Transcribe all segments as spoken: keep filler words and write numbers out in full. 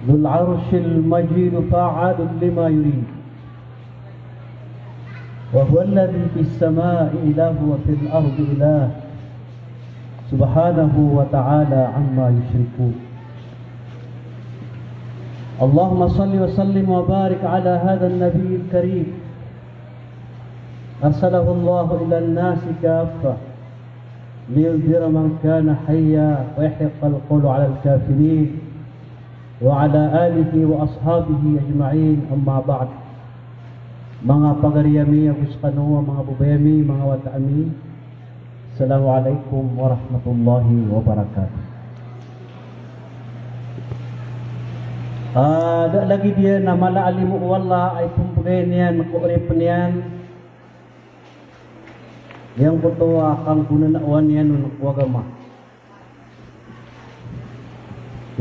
ذو العرش المجيد فعال لما يريد. وهو الذي في السماء إله وفي الأرض إله. سبحانه وتعالى عما يشركون. اللهم صل وسلم وبارك على هذا النبي الكريم. أرسله الله إلى الناس كافة لينذر من كان حيا ويحق القول على الكافرين وعلى آله وأصحابه أجمعين، أما بعد. Manga pagari ami, ago sekano a manga babay ami, manga wata ami. Assalamu alaikum warahmatullahi wabarakatuh. Ah, da lagid iyan a mala a limo o Allah a ipembegay niyan ko oripen iyan. Giyangkoto a kanggonanaowan iyan on ko agama.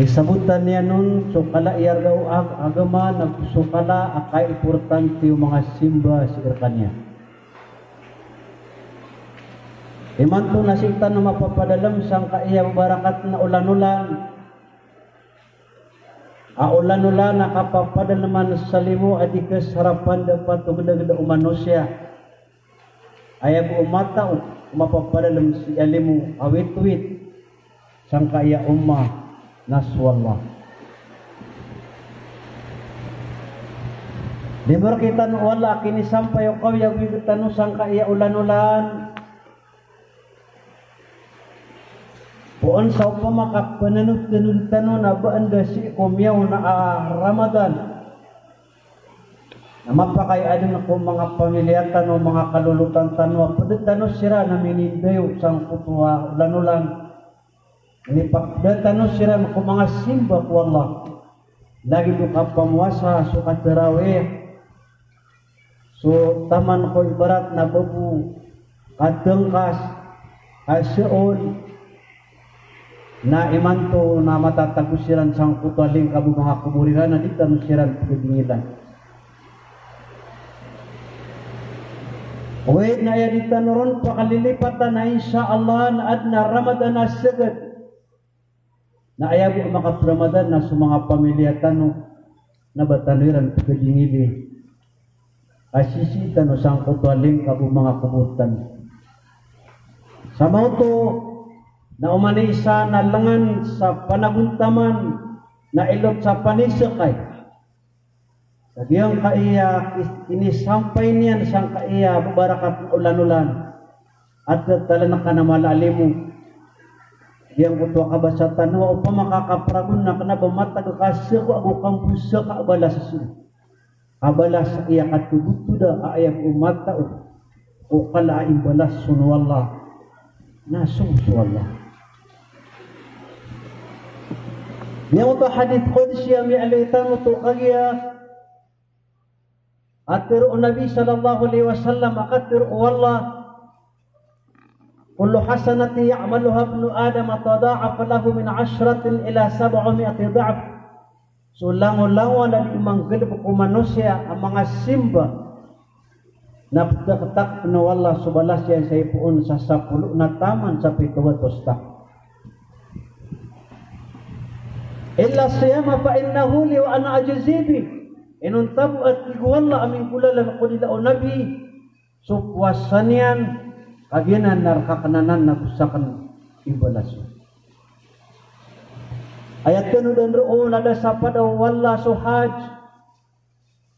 Isabotan iyan on so kala i arga o ag-, agama, na so kala a kaimportante o manga simba sii rekaniyan. Imanto na sii tano mapapadalem sangkaya babarakat na olan-olan. A olan-olan a kapapadaleman sa limo a di kesarapan da patogedagedaa o manosiya. Aya bo o matao a mapapadalem sii a limo a witwit sangkaya umma na so Allah. Di mbereketan o Allah a kinisampay o kawiyagoyag tano sangkaya olan-olan. Poon sa opama ka penenod-tenod tano na ba anda sii ko miyaona a Ramadan. Na mapakay aden ko manga pamiliya tano, manga kalolotan tano, a ped tano siran a minindayo sangkoto a olan-olan. Inipakeda tano siran ko manga simba ko Allah. Lagid o kapamowasa, so katarawih, so taman ko ibarat na babo, katengkas, kaseol, na imanto na matatago siran sangkoto a lingkab o manga kobor iran na di tano siran pekadingilan. Oway, na aya di tano ron pakalilipatan na insha Allah na aden a Ramadan a seged. Na aya bo a makapramadan na so manga pamiliya tano na ba tano iran pekadingili a sisii tano sangkoto a lingkab o manga kobor tano. Sa maoto na oman i isa na lengan sa panagontaman na ilot sa panisekay. Sa giyangkaya is-, inisampay niyan sangkaya babarakat na olan-olan. At talan ka na mala a limo. Giyangkoto a kabasa tano a opama ka kapragon na kena ba matag ka seko ago kampo seka a balas sii. A balas iya katogotod a aya bo matao o kala a imbalas on o Allah na so, so Allah. Giyangkoto a hadith qudsi a miyaaloy tano oto kagiya a tero o Nabi sallallahu alaihi wasallam a katero o Allah, "Kullu hasanatin ya'maluha ibnu Adam tudha'afu lahu min ashratin ila sab'imi'ati dha'f." So langolangon a di manggalebek o manosiya a manga simba na peteketak pen o Allah so balas iyan sa ipoon sa sapolo na taman sa pito gatos taon. "Illa siyama fa innahu li wa ana ajzi bih." Inonta bo a tig o Allah a minggolalan ko dila o Nabi, so powasa niyan, kagiya na reka ken anan na go saken ibalas. Aya tenodan roo na da sapada o Allah so hajj,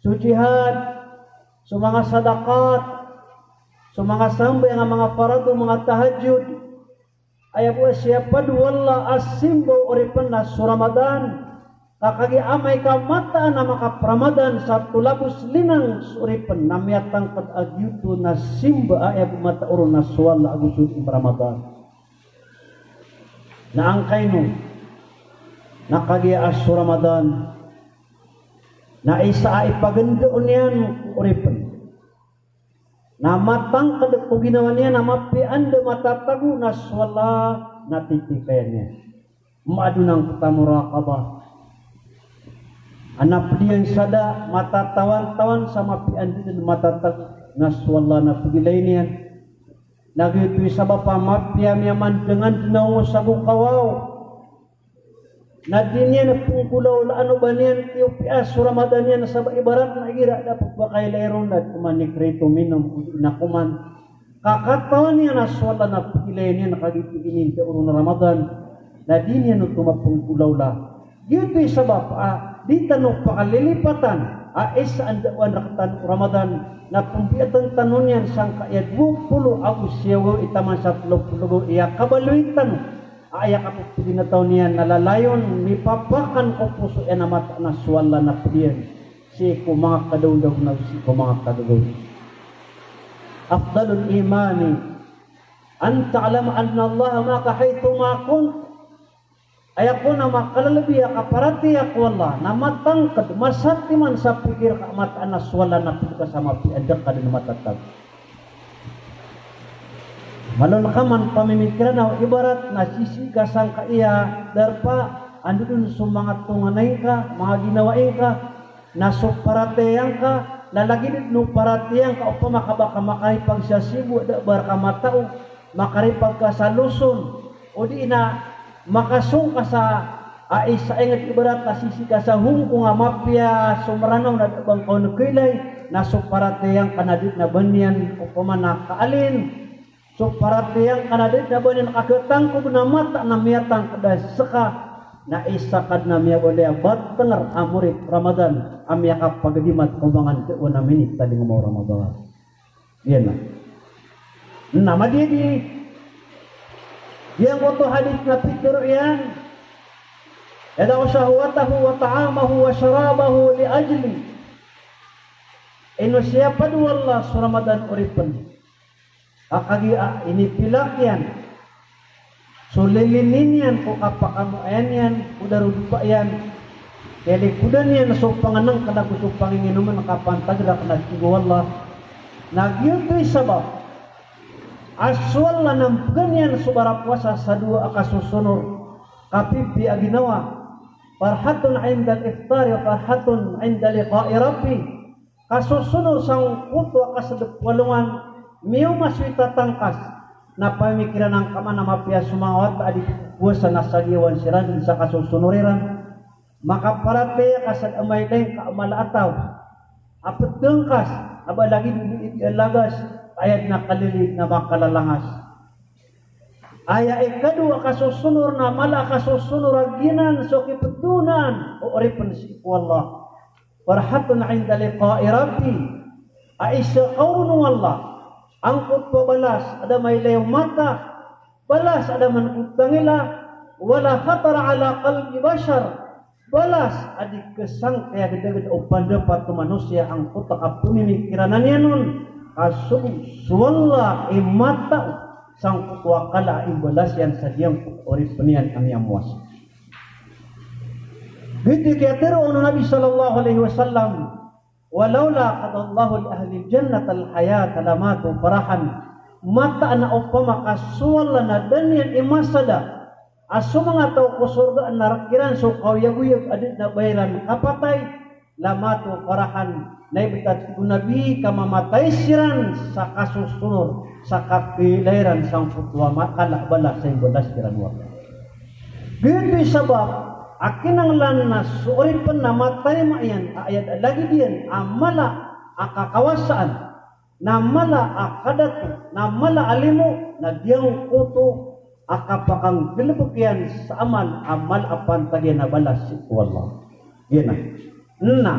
so jihad, so manga sadaqat, so manga sambayang a manga farado, manga tahajjud. Aya bo a siyapad o Allah a simba o oripen na so Ramadan. Ka kagiya amay ka mataan a makapramadan sa tolabos linang so oripen na miyatangked a giyoto na simba a aya bo matao ron na so Allah ago so Ramadan. Na angkaino na kagiya a so Ramadan na isa a ipagendo niyan ko oripen na matangked ko ginawa niyan a mapiya anda matatago na so Allah na titikayan iyan. Maadn angkoto a muraqabah. Ana ped iyan sa da matatawan-tawan sa mapiya anda den matatago na so Allah na pegilay niyan. Na giyoto i sabap a mapiya miyamandengan den a ongos ago kawaw. Na di niyan pnggolawlaan o ba niyan tiyopiya so Ramadan iyan sa ba ibarat na igira da pphakailay ron na di oman ikrito minom o di na koman. Ka katawan iyan a so Allah na pkilay niyan ka giyoto i inindao ron a Ramadan, na di niyan oto mapnggolawla. Giyoto i sabap a di tano pakalilipatan a isa a ndaowan rktano o Ramadan, na pmbiyatn tano niyan sangkaya dowa polo ago siyaw gawii taman sa tlo polo gawii a kabaloy tano. Aya kapagpaginetaw niyan na lalayon, mipapakan ko poso iyan a mataan a so Allah na pd iyan sii ko manga kadaondaw na sii ko manga kagagawii. Afdalul imani an ta'lama anna Allah ma'aka haythuma kunt. Aya kon a makalalbi a kaparatiyaya ko Allah na matangkd, masatiman sa pikir ka a mataan a so Allah na pd ka sa mapiya a da ka dn matatago. Malo ngka man pamimikiran a ibarat na sisii ka sangkaya darpa, anda dn so manga tonganay ngka, manga ginawai ngka, na so paratiyaya ngka na lagid o paratiyaya ngka opama ka ba ka makaripagsasibo a da a ba rka matao, makaripagkasaloson, odi na makasong ka sa a isa ingd ibarat a sisii ka sa Hong Kong a mapiya so Mranaw na da a ba ngka on kailay, na so paratiyaya ngka na di na ba niyan opama na kaalin, so paratiyaya ngka na di na ba niyan kakatangkog na mataan a miyatangkd a ska, na isa ka dn a miyabaloy a batngr a morip Ramadan a miyakapagdimat ko manga ndaowan a minitalingoma o Ramadan. Giyanan. Na madidi, giyangkoto a hadith na pitharo iyan, yada'u shahwatahu wa ta'amahu wa sharabahu li ajli. Ino siyapad o Allah so Ramadan oripn. Ka kagiya inipilak iyan so lilinin iyan ko kapakamoayan iyan, ko darodopa iyan, kalikodan iyan so pangnngkn ago so panginginoman ka pantag rakn a tig o Allah. Na giyoto i sabap a so Allah na mpgan iyan so barapowasa sa dowa a kasosonor, kapipiya a ginawa. Farhatun indal iftari wa farhatun inda liqa'i Rabbi. Kasosonor sangkoto a kasdp o alongan, miyaoma so itatangkas, na pamikiran angka man a mapiya so manga wata a di powasa na sagiyawan siran sa kasosonor iran. Makaparatiyaya ka sa da a mailay ngka a mala a taw a ptngkas a ba lagid o di a lagas, aya dn a kalilid na makalalangas. Aya ikadowa a kasosonor na mala a kasosonor a giyanan so kipthonaan o oripn sii ko Allah. Farhatun inda liqa'i Rabbi. A isa kaoron o Allah angkoto a balas a da mailay o mata, balas a da man ko tangila, wala khatara ala qalbi bashar, balas a di kasangkaya gdagd o pandapat o manosiya angkoto a kapmimikiran iyan on, ka so, so Allah i matao sangkoto a kala a imbalas iyan sa giyangkoto a oripn iyan a miyamowasa. Giyoto i kiyatharo o Nabi sallallahu alaihi wasallam, "Walaula qadallahu li ahlil jannatil hayata lamatu farahan." Mataan a opama ka so Allah na da niyan imasada a so manga taw ko sorga na rk iran so kaoyagoyag a da dn a ba iran kapatay, lamatu farahan, na ibtad o Nabi ka mamatay siran sa kasosonor, sa kapiilay iran sangkoto a kala a balas sa imbalas kiran o Allah. Giyoto i sabap a kinanglan na so oripn na matarima iyan a aya da a lagid iyan a mala a kakawasaan, na mala a kadato, na mala a limo, na giyangkoto a kapakanggalbk iyan sa amal a mala a pantag iyan a balas sii ko Allah. Giyanan. Na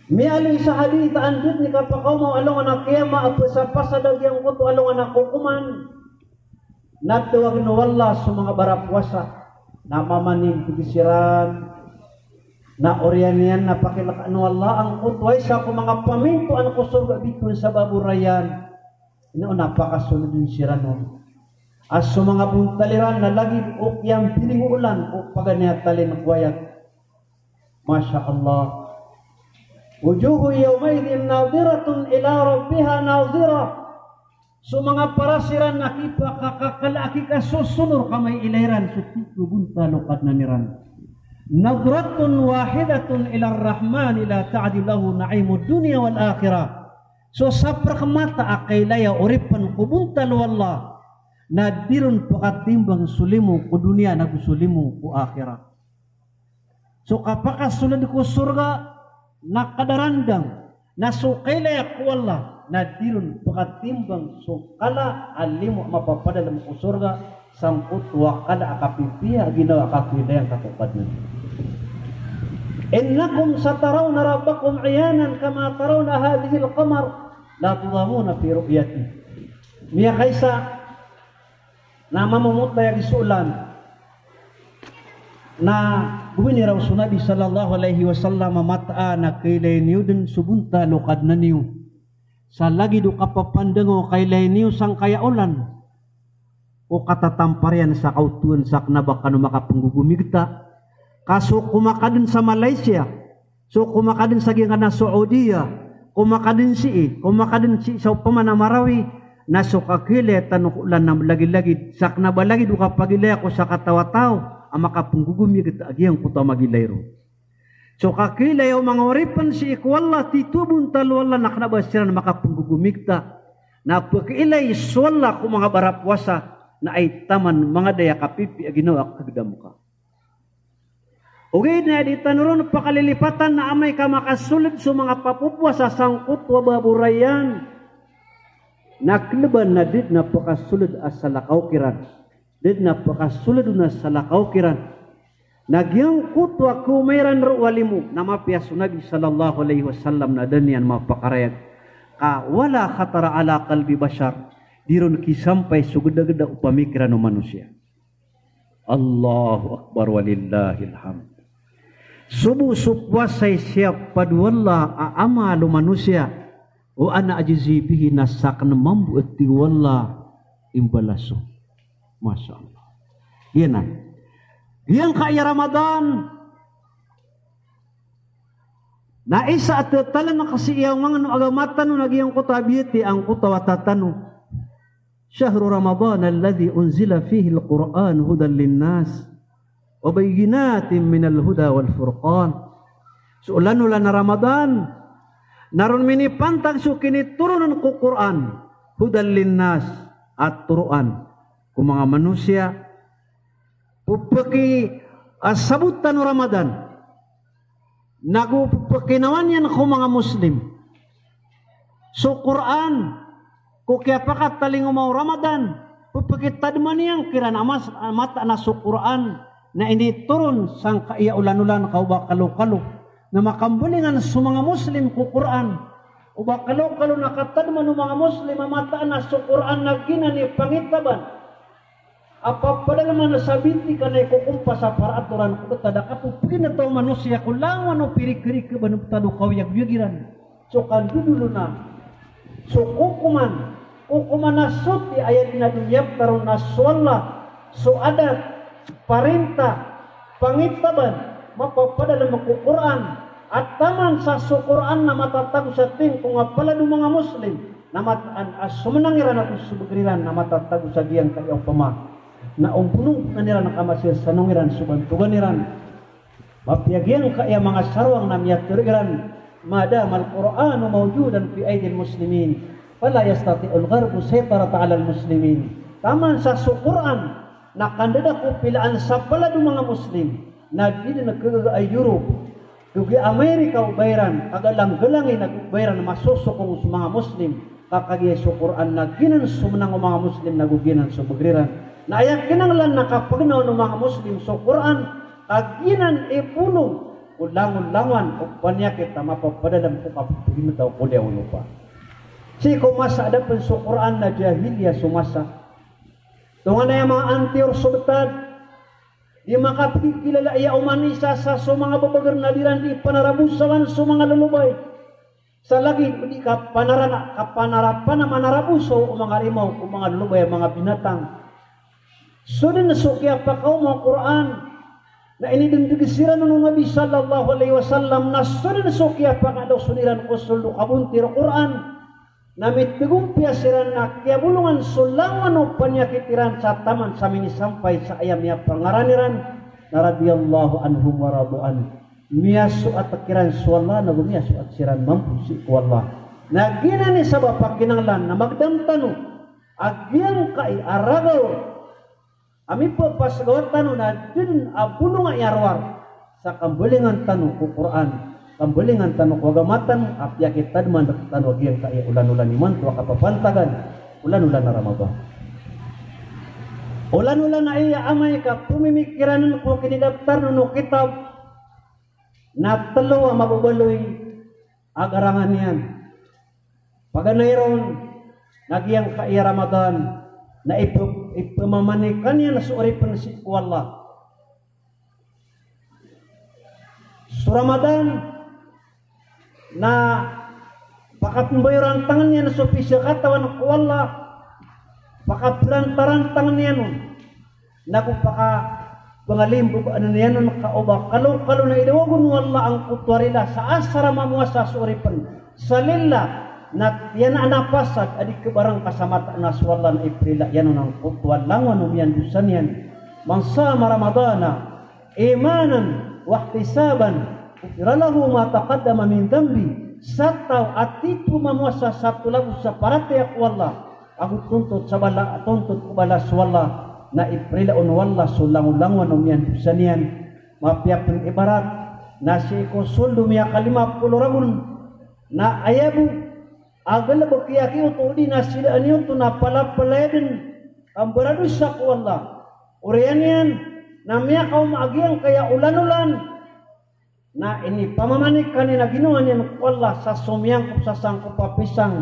miyaaloy sa hadith a anda dn i kapakaoma o alongan a qiyamah a pphasapasad a giyangkoto a alongan a kokoman, na tawagn o Allah so manga barapowasa, na mamanintg siran, na oriyan iyan na pakilkaan o Allah angkoto a isa ko manga pamintoan ko sorga a bitowan sa Babur Rayyan. Ino na pakasoldn siran on a so manga bontal iran na lagid o kiyampiringoolan o paganay a talingowayag. Masha Allah. Wujuhun yawma'idhin nadhiratun ila rabbiha nadhirah. So manga paras iran na kipakakakala a kikasosonor ka mailay iran so tlo bontal o Kadnan iran. Nadhratun wahidatun ilar Rahmani la ta'dilu lahu na'imud dunya wal akhirah. So saprk mata a kailaya o oripn ko bontal o Allah na di ron pkatimbang so limo ko doniya nago so limo ko akhirat. So kapakasold ko sorga na kadarandang, na so kailaya ko Allah na di ron pkatimbang so kala a limo a mapapadalm ko sorga sangkoto a kala a kapipiya a ginawa a kakilayan ka ko Kadnan. Innakum satarawna rabbakum iyanan kama tarawna hadhihil qamar la tudamuna fi ru'yatih. Miyakaisa na mamomotay a gisolan na gowani raw so Nabi sallallahu alaihi wasallam a mataan a kailay niyo dn so bontal o Kadnan iyo. Sa lagid o kapapandang o kailay niyo sangkaya olan o katatampar iyan sa kaotowan sa kna ba kano makapnggogomigta. Ka so komakadn sa Malaysia, so komakadn sa giyangkanan a Saudiya, komakadn sii, komakadn sii sa opama na Marawi, na so kakiilay tano ko olan na lagilagid, sa kna ba lagid o kapagilay ako sa kataw a taw a makapnggogomigta a giyangkoto a magilay ron. So kakiilay o manga oripn sii ko Allah, tito a bontal o Allah na kna ba siran makapnggogomigta. Na pkiilay so Allah ko manga barapowasa na aya taman manga daya kapipiya a ginawa a kagdam ka. Ogaid na di tano ron pakalilipatan na amay ka makasold so manga papopowasa sangkoto a bab o Rayyan na klban na di dn a pkasold a salakaw kiran. Di dn a pkasold on a salakaw kiran. Na giyangkoto a kaoma iran roo a limo na mapiya so Nabi sallallahu alaihi wasallam na da niyan mapakarayag ka wala khatara ala qalbi bashar. Di ron kisampay so gdagda o pamikiran o manosiya. Allahu Akbar walillahil hamd. So bo so powasa i siyapad o Allah a amal o manosiya, wa ana ajzi bihi, na sakn mambo a tig o Allah i mbalaso. Masha Allah. Giyanan. Giyangkaya Ramadan na isa a tatalngk sii a mangn o agama tano na giyangkoto a biyatiya angkoto a wata tano. Shahru Ramadan alladhi unzila fihil Qur'an hudan linnas wa bayyinatin minal huda wal furqan. So olan-olan a Ramadan na ron minipantag so kinitoron ko Qur'an, hudan linnas, a toroan ko manga manosiya, pphaki, a, sabotan o Ramadan. Nago pphakinawan iyan ko manga Muslim so Qur'an ko kiyapakatalingoma o Ramadan, pphakitadman iyan kiran a mas-, a mataan a so Qur'an na initoron sangkaya olan-olan ka o ba kalokalo na makambalingan so manga Muslim ko Qur'an. O ba kalokalo na katadman o manga Muslim a mataan a so Qur'an na giyanan i pangitaban a papadalman sa bintikan a ikokompas a para atoran ko btad a kapopogintaw o manosiya ko langowan o pirikirikban o btad o kaoyagoyag iran. So kandodolona, so kokoman, kokoman a soti a aya dn a doniya ptharoon na so Allah, so adat, parinta, pangitaban, mapapadalm ko Qur'an, a taman sa so Qur'an na matatago sa tingkong a palad o manga Muslim, na mataan a somnang iran ago so bgr iran na matatago sa giyangkaya opama na ombonong iran ka masisanong iran so bantogan iran. Mapiya giyangkaya manga sarowang na miyatharo iran, ma damal Qur'anu mawjudan fi aidil muslimin, fala yastati'ul gharbu saytarata alal muslimin. Taman sa so Qur'an na kandada ko pilaan sa palad o manga Muslim, na di dn kagaga a Europe, kagiya Amerika o ba iran, kagalanggalangi na go ba iran masosokong so manga Muslim, ka kagiya so Qur'an na giyanan somnang o manga Muslim, na go giyanan so bgr iran. Na aya kinanglan na kapagnawan o manga Muslim so Qur'an, ka giyanan i bolong o langolangowan o paniyakit a mapapadalm ko kapagimtaw ko liyawaw o lopa. Sii ko masa a da pn so Qur'an na jahiliya so masa. Tonganay a manga antiyor so btad, di makapikilala iya oman i isa sa so manga babagr na di ran di panarabosawan so manga lolobay. Sa lagid o di kapanarana, kapanarapan a manarabosaw o manga rimaw, o manga lolobay a manga binatang. So dn so kiyapakaoma o Qur'an na inidndg siran o Nabi sallallahu alaihi wasallam, na so dn so kiyapakadaw so niran ko sold o kabontir o Qur'an. Na mitgompiya siran na kiyabolongan so langowan o paniyakit iran sa taman sa minisampay sa aya miyapangaran iran na radiyallahu anhum wa radu anhu. Miyasoat kiran so Allah, na go miyasoat siran mambo sii ko Allah. Na giyanan i sabap a kinanglan na magdam tano a giyangkai a ragaw a mipapasagawa tano na dn a bolong a iyarowar sa kambalingan tano ko Qur'an, kambalingan tano ko agama tano, a piyakitadman rktano a giyangkai a olan-olan imanto a kapapantagan, olan-olan a Ramadan. Olan-olan a aya amay ka pmimikiran ko kinidaptar o kitab, na tlo a mababaloy a garangan iyan. Paganay ron na giyangkai a Ramadan na ip-, ipmamanikan iyan so oripn sii ko Allah. So Ramadan na pakapmbayorantangn iyan so pizakatawan ko Allah, pakaprantarantangn iyan on. Na go pakapangalimbabaan iyan on ka o ba kalokalo na idawagon o Allah angkoto a rila sa asar a mamowasa so oripn sa lila na tiyan a napasad a di kbarangka sa mataan a so Allah na iprila iyan on angkoto a langowan o miyandosa niyan. Man sama Ramadana imanan wahtisaban, ghufira lahu ma taqaddama min dhanbi. Sa taw a titho mamowasa sa tolago sa paratiyaya ko Allah, ago tontot sa bala, tontot ko balas o Allah, na iprila on o Allah so langolangowan o miyandosa niyan. Mapiya pn ibarat na sii ko sold o miyakalima polo ragon na aya bo a galbk iyan ki oto odi na sidaan iyan oto na palapalaya dn a mbaradosa ko Allah. Oriyan iyan na miyakaoma a giyangkaya olan-olan na inipamamanikan iyan a ginawa niyan ko Allah sa somiyangkop sa sangkop a pisang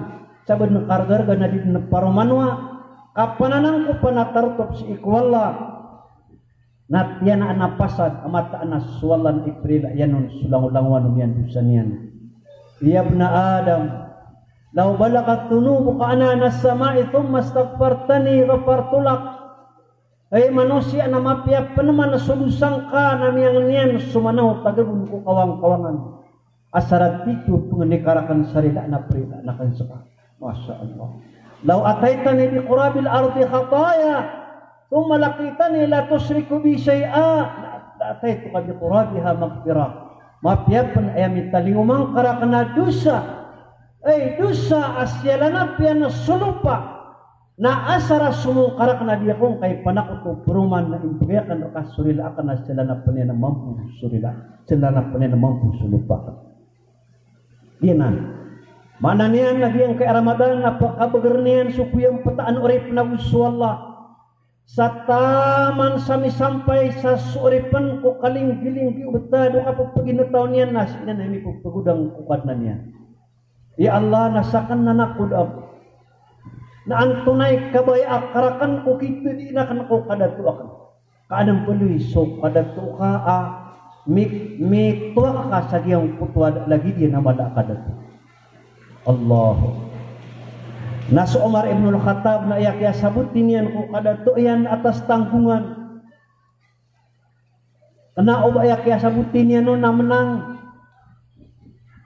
sa badn kargarga na di dn paromanowa, kapananangkopan a tarotop sii ko Allah. Na tiyan a napasad a mataan a so Allah na iprila iyan on so langolangowan o miyandosa niyan. Ya ibna Adam, law balaghat dhunubuka anana as-sama'i thumma istaghfartani ghafartu lak. Hay manosiya, na mapiya pn man so dosa ngka na miyangn iyan so manaw tagagon ko kawangkawangan. Asar a titho pngni ka rakn sa rila na prila akn ska. Masha Allah. Law ataitani bi qurabil ardi khataya thumma laqitani la tushriku bi shay'a la ataituka bi qurabiha maghfirah. Mapiya pn aya mitalingoma ngka rakn a dosa, ay, dosa a siyalan a piya na so lopa na asar a somong ka rakn a di ako ngka ipanakoto, paroman na imbgay akn rka so rila akn a siyalan a pn iyan a mambo so rila, siyalan a pn iyan a mambo so lopa akn. Giyanan. Maana niyan na giyangkai a Ramadan na pkabagr iyan so koyamptaan o oripn ago so Allah. Sa taman sa misampay sa so oripn ko kalinggilinggi o btad o kapphgintaw niyan na sii nan a mipphgodang ko Kadnan iyan. Ya Allah, na sakn na nakoda ako. Na antonaa i kabaya akn rakn ko kitadiin akn ko kadato akn. Ka adn pn i so kadato ka a mi-, mitowa ka sa giyangkoto a da lagid iyan a mala a kadato. Allahu. Na so Umar ibn al-Khattab na aya kiyasaboti niyan ko kadato iyan a tas tanggongan. Kna o ba aya kiyasaboti niyan on na mnang.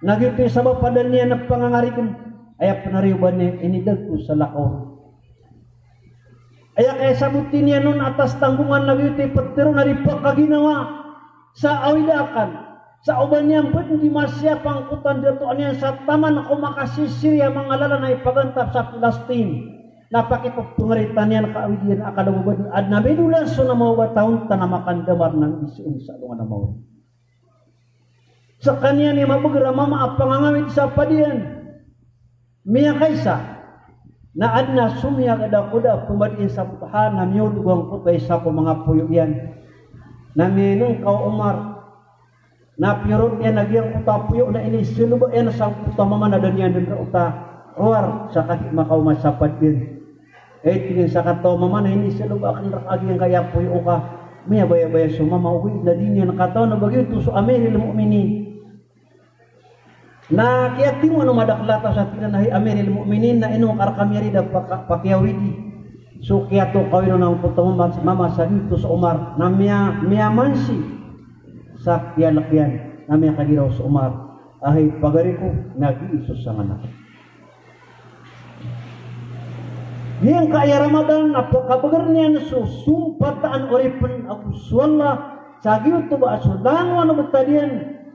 Na giyoto i sabap a da niyan pngangarign. Aya pn a riyoba niyan, inidag ko salakaw. Aya kiyasaboti niyan on a tas tanggongan na giyoto i ptharoon a di pkaginawa sa awida akn. Sa o ba niyan bd di masiyap angkoto a ndatoan iyan sa taman ko makasisiri a manga lalan a ipagantap sa Palestine. Na pakipphngaritan iyan ka awid iyan a kadagoban adn a midolas on a manga taon ta na makandamar na nggisoon sa alongan a maori. Skaniyan i mabagr a mama a pangangawid sa padiyan. Miyakaisa na adn a somiyagad a koda pmbadiin sa ptha na miyolog angkoto a isa ko manga poyo iyan. Na miyainngka o Umar. Na piyorot iyan a giyangkoto a poyo na iniseloba iyan sangkoto a mama na da niyan dn roo ta rowar sa kagiya makaoma sa padiyan. Ay, tig iyan sa kataw a mama na iniseloba akn rka a giyangkaya poyo ka. Miyabayabaya so mama ogaid na di niyan katawan a ba giyoto so Amiril Mu'minin. Na kiyatimoon o madakl a taw sa tig iran a hay Amiril Mu'minin, na ino ka rka miyariid a paka-, pakiyawidi so kiyatokawi ron angkoto a mama, mama sa giyoto so Umar. Na miya-, miyamansi sa kiyalk iyan, na miyakagiraw so Umar a hay pagari ko, na giya so sanganak. Giyangkaya Ramadan na pkabagr iyan so sompataan o oripn ago so Allah, sa giyoto ba a so langowan o btad iyan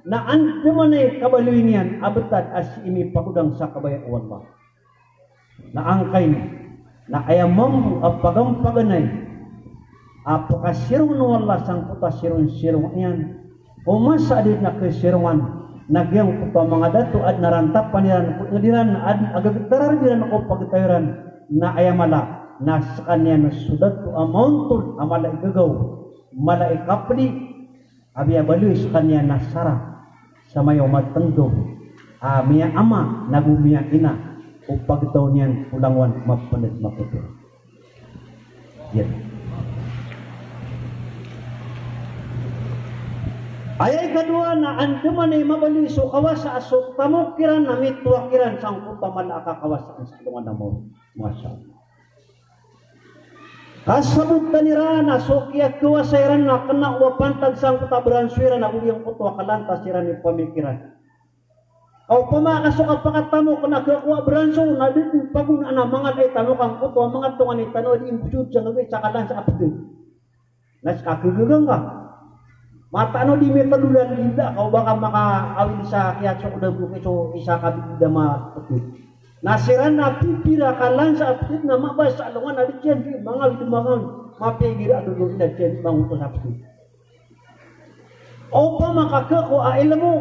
na andamanaya i kabaloy niyan a btad a sii mipagodang sa kabaya o Allah. Na angkaini, Na aya mambo a pagampaganay a pkasirong o Allah sangkoto a sirong-sirong iyan. O masa a di na kasirongan, na giyangkoto a manga dato a adn a rantapan iran ko ingd iran, adn a gagtarar iran ko pagtaw iran, na aya mala na skaniyan so dato a maontol a mala i gagaw, mala i kapdi, a miyabaloy skaniyan na sara sa mayaw matnggaw a miyaama nago miyaina o pagtaw niyan ko langowan mapnd a makoto. Iyan. Aya ikadowa na andamanaya i mabaloy so kawasa a so tamok iran na mitowa kiran sangkoto a mala a kakawasaan sa alongan a maori. Masha Allah. Kasabotan iran a so kiyakawasa iran na kna o ba pantag sangkoto a branso iran ago giyangkoto a kalantas iran i pamikiran. Ka opama ka so kapakatamok na khakowa a branso na di dn pagonaan a mangalay tamok angkoto a manga tonganay tano a di imbosod sa ngagai sa kalansa a pd. Na ska khagaga ngka. Mataan o di mitadolal, di da ka o ba ka makaawid sa kiyasok da bo ki so isa ka bibida mapd. Na siran na pipira ka lansa a pd na mabasa alongan a di kiyan di mangawid, mangawid. Mapigira a dodon na kiyan di mangoto sa pd. Opama ka khakowa a ilmo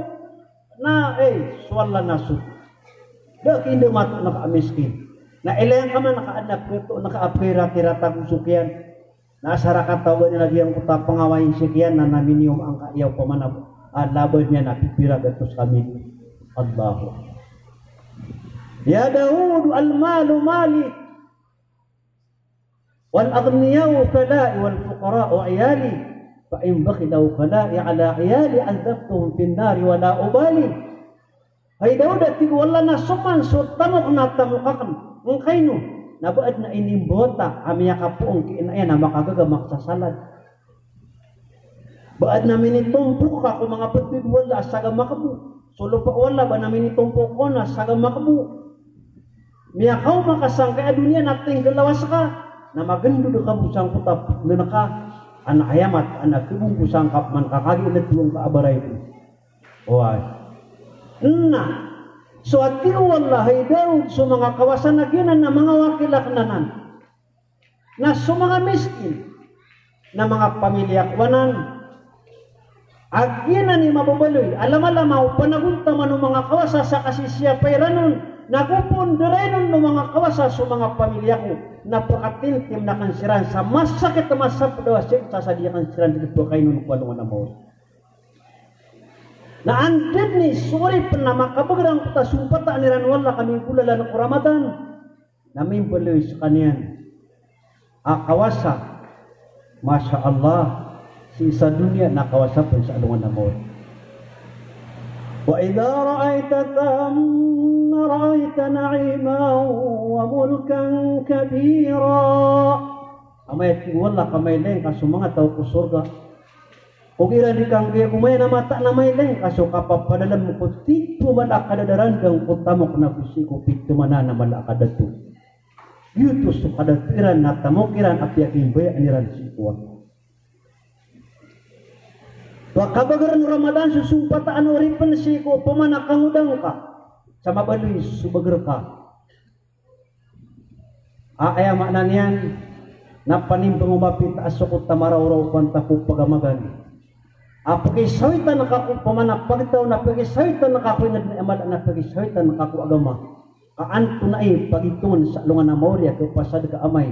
na, eh, so Allah na so. Da ki inda mato na ka miskin. Na ilay angka man ka adn a pto na ka apira-pira tago so kiyan. Na asar a kataw ba niyan a giyangkoto a pangawai sii kiyan na, na miniyom angka iyaw pamana a laban iyan a pipira gatos ka milyon. Allahu Akbar. Ya Daud, al-malu mali, wal-aghniya'u kala'i, wal-fuqara'u 'iyali, fa in bakhilu aw khalu 'ala 'iyali 'adhdhabtuhum fin-nari wa la ubali. Hay Daud, a tig o Allah, na so man so tamok na tamok akn, ngkaino na ba adn a inimbawata a miyakapoon ki ina iyan a makagaga, makasasalad. Ba adn a minitompok ka ko manga btad o Allah a sagama ka bo. So lopa o Allah ba na minitompok ka on a sagama ka bo. Miyakaoma ka sangkai a doniya na tinggal lawas ka. Na magndod ka bo sangkoto a pkn ka. Ana aya mataan a khabong ko sangkap man ka kagiya na tiyong ka a baray ko. Oway. Na so a tig o Allah, hay Daud, so manga kawasa na giyanan na manga wakil akn anan. Na so manga miskin na manga pamilya ko anan. A giyanan i mababaloy a lama-lama o panagontaman o manga kawasa sa kasisiyapa iran on, na go pn da rayn on o manga kawasa so manga pamilya ko, na pakatimtim akn siran sa masakit a masapdaw a sii sa sadiyakn siran di pkainon ko alongan a maori. Na anda dn i so oripn a makabagr angkoto a sompataan iran o Allah ka minggolalan ko Ramadan, na mimbaloy skaniyan a kawasa, masha Allah, sii sa doniya na kawasa pn sa alongan a maori. Wa idha ra'aita thamma ra'aita na'iman wa mulkan kabira. Amay a tig o Allah ka mailay ngka so manga taw ko sorga, ogaid iran di kanggiya ko maya na mataan a mailay ngka so kapapadalm ko pito a mala a kadadarandang ko tamok na go sii ko pito a mala a kadato. Giyoto so kadato iran na tamok iran a piyakimbayaan iran sii ko Allah. Pakabagrn o Ramadan so sompataan o oripn sii ko opama na kangodang ka sa mabaloy so bagr ka. A aya maana niyan na panimbang o mapitaas soko ta maraoraopan ta ko pagamagan. A pakisawitan ka ko pamana pagtaw na pakisawitan ka ko ingd na aya mala na pakisawitan ka ko agama. Ka antonaa i pagitongan sa alongan a maori a kapasad ka amay,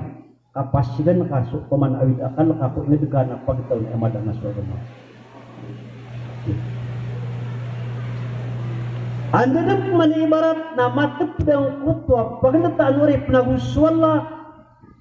kapasigan ka so pamana awid akal ka ko ingd ka na pagtaw na aya mala na so agama. Anda dn pman i ibarat na matpd angkoto a pagltaan o oripn ago so Allah,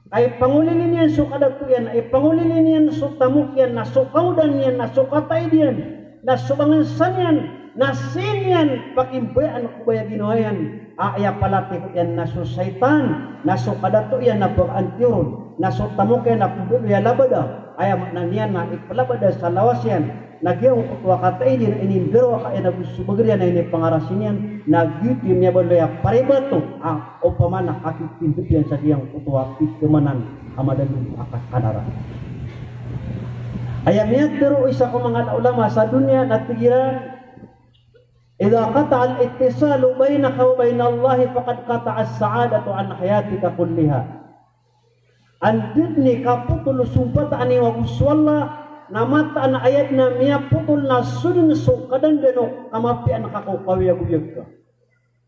ka ipangolilin iyan so kadato iyan, ipangolilin iyan so tamok iyan, na so kangodang iyan, na so kataid iyan, na so bangnsa niyan, na sii niyan pakimbayaan ko baya ginawa iyan, a aya palatiko iyan na so shaytan, na so kadato iyan na pag-antiyoron, na so tamok iyan na pmbaloy a labada, aya maana niyan na iplabada sa lawas iyan, na giyangkoto a kataid iyan a inimbaro ka iyan ago so bagr iyan a inipangarasi niyan, na giyoto i miyabaloy a paribato a opama na kakitindp iyan sa giyangkoto a pito a mala a madalom a kakanara. Aya miyatharo o isa ko manga ulama sa doniya na tig iran, idha qata'a al-ittisalu baynaka wa bayna Allahi faqad qata'a as-sa'adata an hayatika kulliha. Anda dn i kapotol o sombataan iyo ago so Allah, na mataan a aya dn a miyapotol na so dn so kadandano ka mapiya an ka ko kaoyagoyag ka.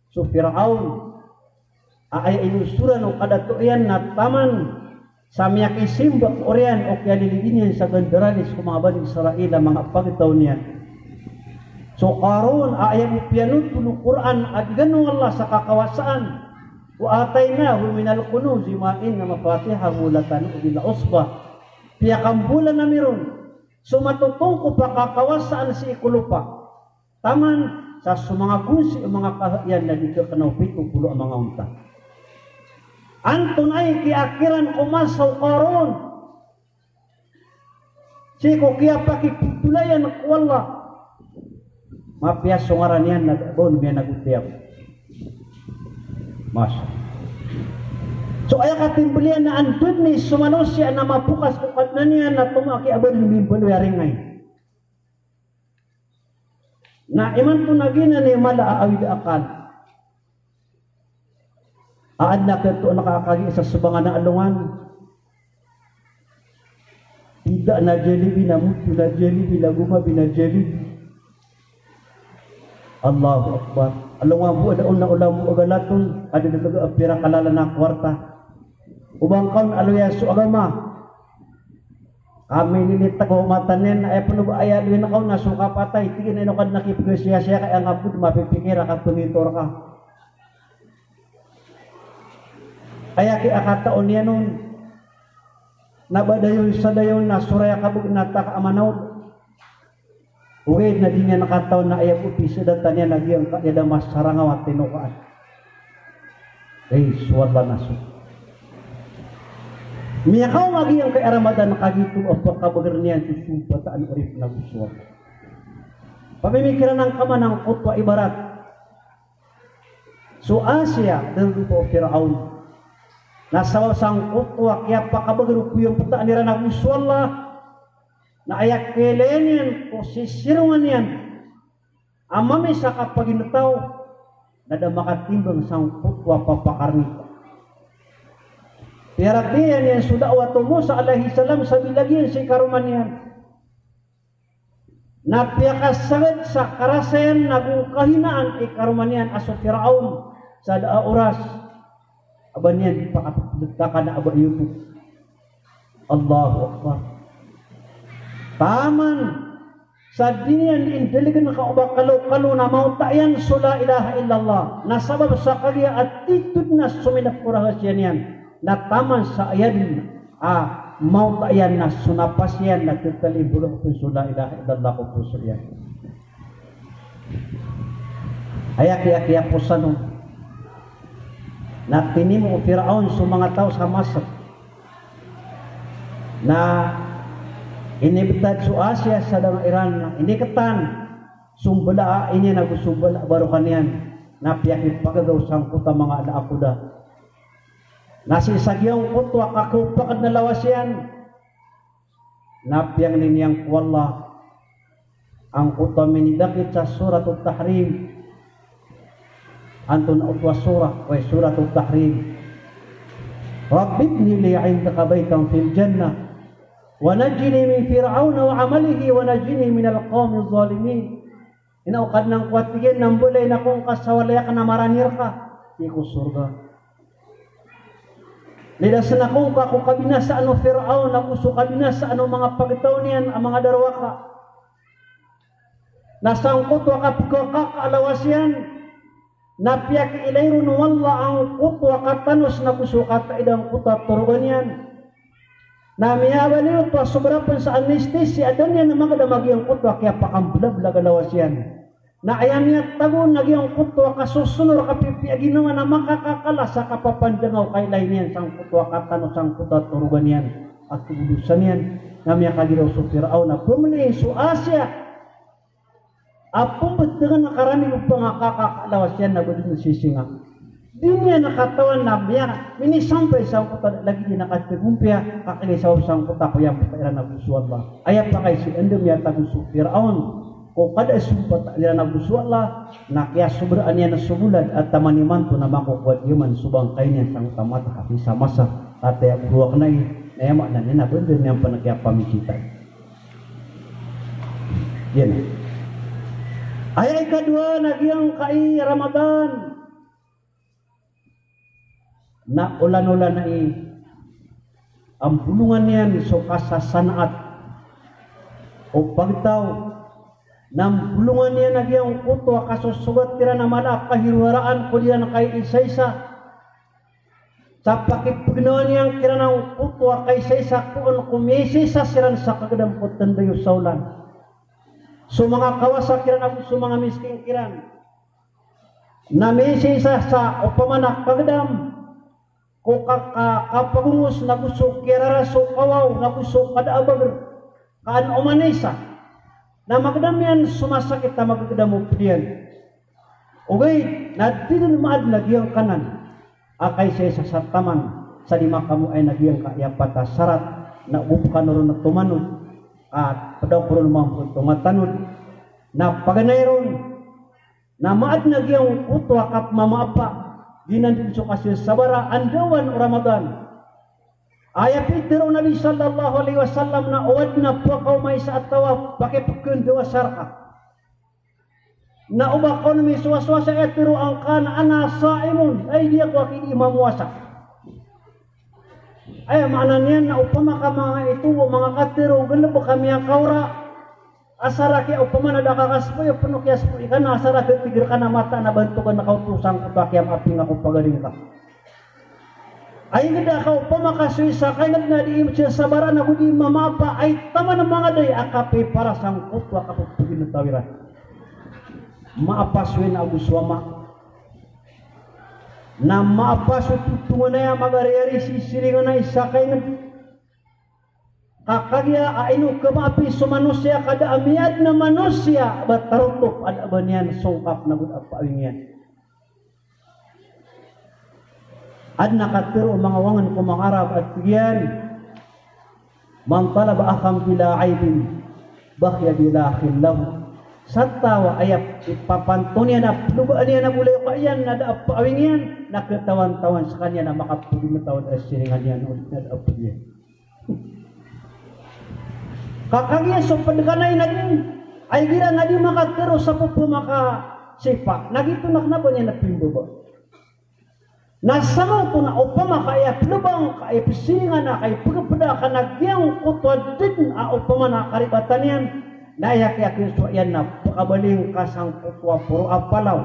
So Firaon a aya inosoran o kadato iyan na taman sa miyakisimba ko oriyan o kiyaliligi niyan sa gandaralis ko manga Bani Israil a manga pagtaw niyan. So Qarun a aya bo piyanotol o Qur'an a di gano Allah sa kakawasaan. Wa atainahu minal kunuzi ma inna mafatihahu latanu bil usbah. Piyakambolan ami ron so matotongkop a kakawasaan sii ko lopa. Taman sa so manga gonsi o manga kaha iyan na di kakna o pito polo a manga onta. Antonaa i kiyakiran ko masa o Qarun sii ko kiyapakipotol iyan ko Allah? Mapiya so ngaran iyan na da a ba on miyanagotiyap. Masa. So aya katimbl iyan na anda dn i so manosiya na mapokas ko Kadnan iyan na tomo a kiyabadan mimbaloy a ringay. Na imanto na giyanan i mala a awid a akal. A adn a katoon ka a kagiya sa sabangan a alongan. Pida na Jollibee, na moto na Jollibee, na gomabi na Jollibee. Allahu Akbar. Alongan bo a da on na olan bo a galaton, a da dn a pira kalala na kowarta. O ba ngka on aloya so agama. Kami nini tago matanen, aya pn o ba aya loyan ka on na so kapatay, tig iyan a ino ka dn a kipgasiyasiya ka, aya nga bo dn mapipikir a kapngitor ka. Aya kiyakataw niyan on na ba dayon sa dayon na so raya kabg na taka a manaw. Ogaid na di niyan kataw na aya bo pisdatan iyan a giyangkaya da masarangaw a tinokaan. Ay, so Allah na so. Miyakaoma giyangkaya Ramadan kagiya oto a pkabagr iyan so sombataan o oripn ago so Allah. Pamimikiran angka man angkoto a ibarat. So Asiya, dn oto o Firaon. Na sabap sangkoto a kiyapakabagr o koyambataan iran ago so Allah, na aya kiyailay niyan ko sisirongan iyan a mamisa ka pagintaw, na da makatimbang sangkoto a papakarni. Piyaratiyaya niyan so da'wah o Musa alayhis salam sa bilag iyan sii karoma niyan. Na piyakasagad sa karasayan ago kahinaan i karoma niyan a so Firaon sa da a oras a ba niyan di pakapagdtakan a ba iyo oto. Allahu Akbar. Taman sa di niyan di indalgn ka o ba kalokalo na maota iyan so la ilaha illallah. Na sabap sa kagiya attitude na sominap ko rahasiya niyan. Na taman sa aya dn a maota iyan na so napas iyan na ttali mbolo pn so la ilaha illallah ko poso iyan. Aya kiya, kiyaposan on. Na tinimo o Firaon so manga taw sa Masr. Na inibtad so Asiya sa danga iran, na iniktan so mbala a ini ago so mbala a barokan iyan. Na piyakipagagaw sangkoto a manga ala a koda. Na sii sa giyangkoto a kakopakd na lawas iyan, na piyangni niyan ko Allah angkoto a minidakit sa Suratut Tahrim. Antonaa oto a surah? Oway, Suratut Tahrim. Rabbi ibni li indaka baytan fil jannah, wa najjini min Fir'auna wa amalihi, wa najjini minal qawmiz zalimin. Ino Kadnan ko, a tig iyan, na mbalayin ako ngka sa walay akn a marani rka sii ko sorga. Lidasn ako ngka ko kabinasaan o Firaon ago so kabinasaan o manga pagtaw niyan a manga darowaka. Na sangkoto a kapkhaka a lawas iyan, na piyakiilay ron o Allah angkoto a katanos na go so kataid angkoto a torogan iyan. Na miyabaloy oto a sobra pn sa anestesi a da niyan magdam a giyangkoto a kiyapakamblablag a lawas iyan. Na aya miyatago na giyangkoto a kasosonor a kapipiya a ginawa na makakakala sa kapapandanga o kailay niyan sangkoto a katanos angkoto a torogan iyan a togodosan iyan. Na miyakagiraw so Firaon a pmlay so Asiya a pmbtngan a karani o pangakakalawas iyan na ba dn sisinga. Di niyan katawan na miya, minisampay sangkoto a lagid iyan a katagompiya, ka kagiya sabap sangkoto a koyambataan iran ago so Allah. Aya pakay sii anda miyatago so Firaon ko kada a sombataan iran ago so Allah, na kiyasobraan iyan so bolad a taman imanto na makokowad iyan man so bangkay niyan sangkoto a mata a pisa masa. Kataya bo a kna i, na aya maana niyan na bender niyan pn a kiyapamisitan. Giyanan. Aya ikadowa na giyangkai a Ramadan na olan-olan i a mbolongan iyan so kasasanaat o pagtaw, na mbolongan iyan a giyangkoto a kasosogat iran a mala a kahiroharaan ko di iran kaiisaisa. Sa pakipgnawan iyan kiran angkoto a kaisaisa ko on ko miisaisa siran sa kagdam ko tnday o saolan. So manga kawasa kiran ago so manga miskin kiran na miisaisa sa opama na kagdam ko ka-, ka-, kapagongos nago so kiyarara so kawaw nago so kada a bagr. Kaan oman isa na magdam iyan so masakit a magagdam o pd iyan. Ogaid na di dn maadn a giyangkanan a kaisaisa sa taman sa di makamoay na giyangkaya pat a sarat na oba kano ron a tomanod a pd ako ron mambo a tomatanod na paganay ron. Na maadn a giyangkoto a kapmamaapa, giyanan dn so kasisabara a ndawan o Ramadan. Aya pitharo o Nabi sallallahu alaihi wasallam na o adn a pakaoma i isa a taw a pakipkhandawa sa rka. Na oba ka on misowasowasa, aya tharo angka na ana saimun, ay di ako a kidi mamowasa. Aya maana niyan na opama ka manga ito o manga katharo, galbk a miyakaora. Asar a kiya opama na da ka kaspoy, o pn o kiyaspoy ka na asar a katig rka na mataan a bantogan ka oto sangkoto a kiyamaaping ako pagaring ka. Ay ngd a ka opama ka so isa ka ingd na di imsiya sabara na go di mamaapa, ay taman a manga day a kapiparas angkoto a kapphagintawira. Maapa so ina ago so ama. Na maapa so totonganay a magariyari si siringan a isa ka ingd. Ka kagiya a ino kemaapi so manosiya ka da a miyaadn a manosiya a ba tarotop a da a ba niyan songkap na go da a paawing iyan. Adn a katharo o manga wangen ko manga Arab a tig iyan, "Man talaba akhan bila aibin, bakhiya bila akhin lahu." Sa taw a aya ipapanto niyan a plobaan iyan a bolay o ka iyan na da a paawing iyan, na khatawan-tawan skaniyan a makapagimtaw a da a siringan iyan o na da a pd iyan. Ka kagiya so pd ka na inagn, ay igira na di makatharo sa pphama ka sipa, na giyoto na kna ba niyan a pimbaba. Na samanoto na opama ka aya plobang ka aya psiringan a ka ipgpda ka na giyangkoto a da dn a opama na karibatan iyan, na aya kiyakisowa iyan na pkabaling ka sangkoto a poro a palaw.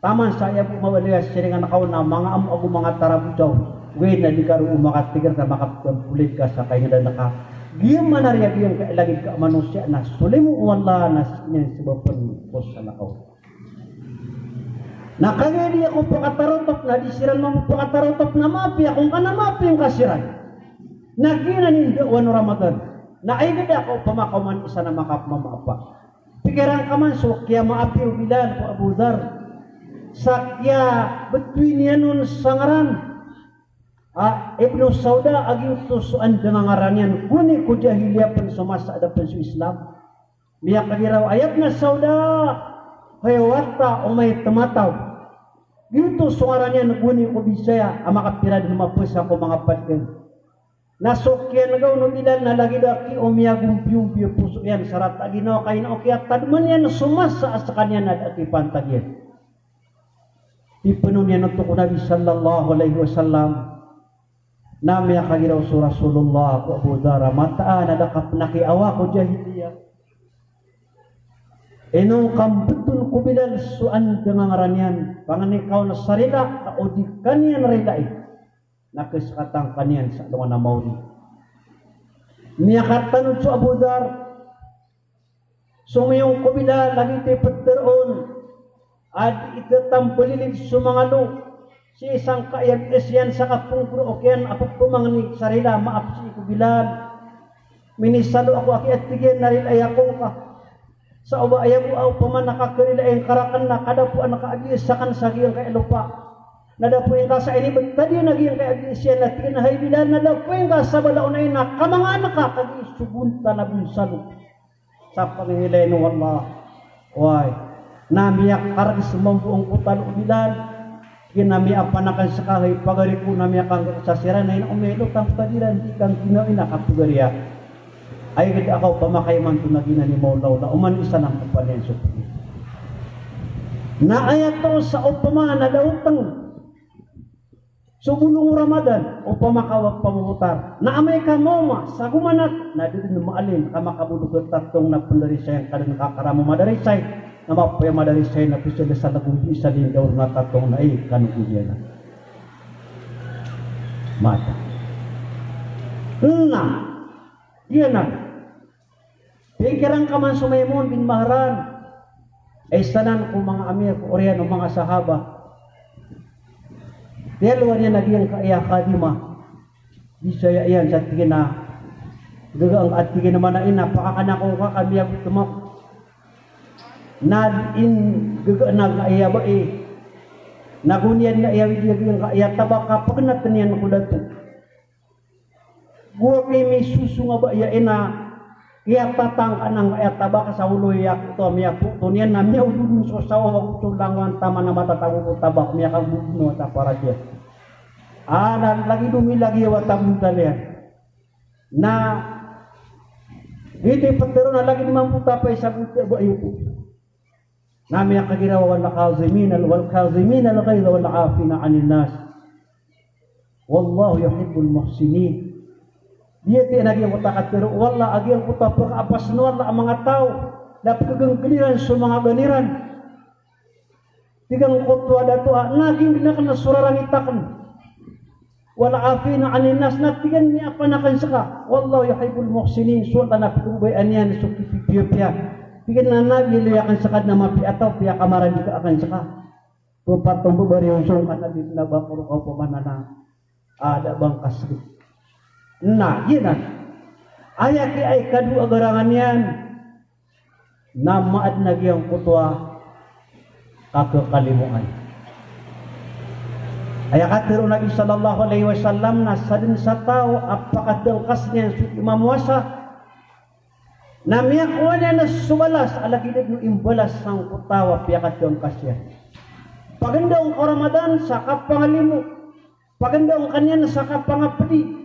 Taman sa aya bo mabaloy a siringan ka on a manga amo ago manga tarabotaw. Ogaid na di ka roo makatigr na makapkhabolay ka sa kaingdan ka. Giya manariya giyangkai a lagid ka a manosiya na solimo o Allah na skaniyan sabap ko salakaw. Na kagiya di ako pakatarotop na di siran mambo pakatarotop na maapi ako ngka na maapi ngka siran. Na giyanan i ndawan o Ramadan. Na ay ngd a ka opama ka oman isa na makapmamaapa. Pikiran ka man so kiyamaapi o Bilal ko Abu Dhar. Sa kiyabtowi niyan on sa ngaran a Ibnu Sauda a giyoto so andang a ngaran iyan. Gowani ko jahiliya pn so masa a da pn so Islam. Miyakagiraw a ya Ibna Sauda, hay wata o maitmataw. Giyoto so ngaran iyan gowani ko Bisaya a makapira dn mapasa ko manga pd iyan. Na so kiyanega on o Bilal na lagid a ki o miyagombiyombiya poso iyan sa rata a ginawa ka ina o kiyatadman iyan so masa a skaniyan a da a kipantag iyan. Ipnon iyan oto ko Nabi sallallahu alaihi wasallam. Na miyakagiraw so Rasulullah ko Abu Dhar a mataan a da ka pn a kiyawa ko jahiliya. Ino ka mbton ko Bilal so andang a ngaran iyan, pangni ka on sa rila ka o di ka niyan rilai. Na khaskatan ka niyan sa alongan a maori. Miyakatanod so Abu Dhar, somiyong ko Bilal, lagid i pitharo on a di itatambelilid so manga lo sii sangkaya a bias iyan sa kapongkoro o kiyan a pepemangni sa rila, maap sii ko Bilal. Minisalo ako aki, a tig iyan, na rilai ako ngka. Sa oba aya bo a opama na kakharilain ka raken na kadapoan ka a bias aken sa giyangkaya lopa. Na dapoin ka sa inibetad iyan a giyangkaya a bias iyan, na tig iyan a hay Bilal, na dapoin ka sa bala o nai na kamangan ka kagiya so bontal a bonsalo. Sa pangilay o Allah. Oway. Na miyakareg sa mambo angkoto a lo o Bilal. Kina miyapanakan seka hay pagari ko na miyakangga sa siran na ino miyalo tangkadiran di kang kina ina kapagariya. Ay gada akaw pamakay man to na gina ni maulaula oman isa lang kapalian so pagari. Na aya to sa opama na daoteng so bolong o Ramadan, opama ka wa pamotar. Na amay ka maoma sa gomanat, na di den maalin ka makabolog a tatong na pendarisayan ka den kakaramo madarisay, na mapaya madarisay na pisil sa lagom pisil indaw na tatong na i kanogo niyan. Mata. Na, iyan na. Pingkiran ka man so Maimun bin Mahran, isa nan ko manga amir ko oriyan o manga sahaba. Tiyalowan iyan a giyangkaya khadimah. Di saya iyan sa tig iyan a, gaga ang at tig iyan a mana ina, pakakana ko ka kami ako temak. Na in gaga na kaya bai. Na goniyan na iya widi giyangkaya tabak a pagnat niyan ko dato. Go a kimisoso nga ba iya ina, iya tatang ka nang iya tabak sa olo iya koto, miyapoto niyan na miyaododon so sawa wa koto langowan taman a matatago ko tabak, miyakagogono a taparad iyan. A, na lagid o milagid a wata bontal iyan. Na, giyoto i petero na lagid mambo tapay sa goto ba iyo ko. Na miyakagiraw a wal kazimin al, wal kazimin al ghayz wal afina anin nas. Wallahu yuhibbul muhsinin. Di ati na giyangkoto a katero o Allah a giyangkoto a pekaapas o Allah a manga taw na pekegengked iran so manga ganiran. Tig angkoto a dato a, na giyangkanan so rarangit aken. Wal afina anin nas, na tig iyan miyapanakan seka. Wallahu yuhibbul muhsinin, so Allah na pekembayaan iyan so kipipiyapiya. Tig iyan na nabi loy aken seka na mapiya a taw, piyakamarani ka aken seka. Ko patombo bari on so ka nabi na ba ko ro ka opama na na, a, da bangkas. Na, giyanan. Aya ki ay kadowa a garangan iyan. Na maad na giyangkoto a kakekalimoan. Aya katero o Nabi sallallahu alaihi wasallam na sadn sa taw a pakadangkas niyan so di mamowasa na miyakowa niyan so balas a lagid o imbalas sangkoto a taw a piyakadangkas iyan. Pagandaw ko Ramadan sa kapangalimo. Pagandaw ka niyan sa kapangapedi.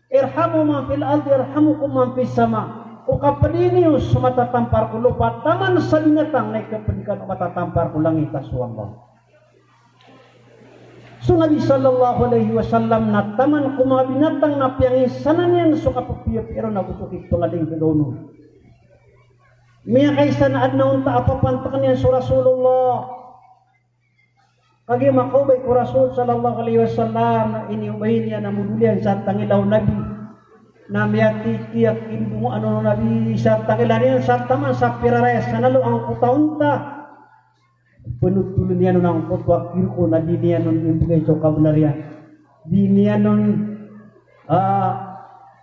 Irhamu man fil ardi yarhamukum man fis sama. O kapedi niyo so matatampar ko lopa taman sa binatang na ikapedi kano matatampar ko langit a so Allah. So Nabi sallallahu alaihi wasallam na taman ko manga binatang na piyangisanan iyan so kapepiyapiya ron ago so kipangalinggagaw on. Miyakaisa na adn a onta a papantaken iyan so Rasulullah. Kagiya makaobay ko Rasul sallallahu alaihi wasallam na iniobay niyan a modol iyan sa tangila o Nabi. Na miyatitiyak i dongoan o Nabi sa tangila niyan sa taman sa piraraya sa nalo angkoto a onta. Penotolon iyan on angkoto a kirko na di niyan on ibegay so kabenar iyan. Di niyan on, a,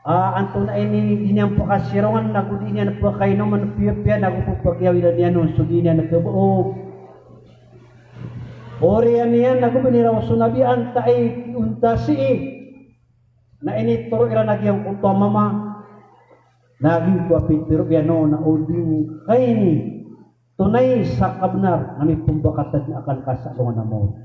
a, antonaa ini, di niyan pekasirongan, nago di niyan pekainomen, piyapiya, nago pepakiyawidan iyan on so di niyan kebao. Oriyan iyan, nago beniraw so Nabi antaa i onta sii. Na initoro iran a giyangkoto a mama. Na giyoto a pitero iyan on na o di kaini. Tonay sa kabenar na mipombakatad na akan ka sa alongan a mawri.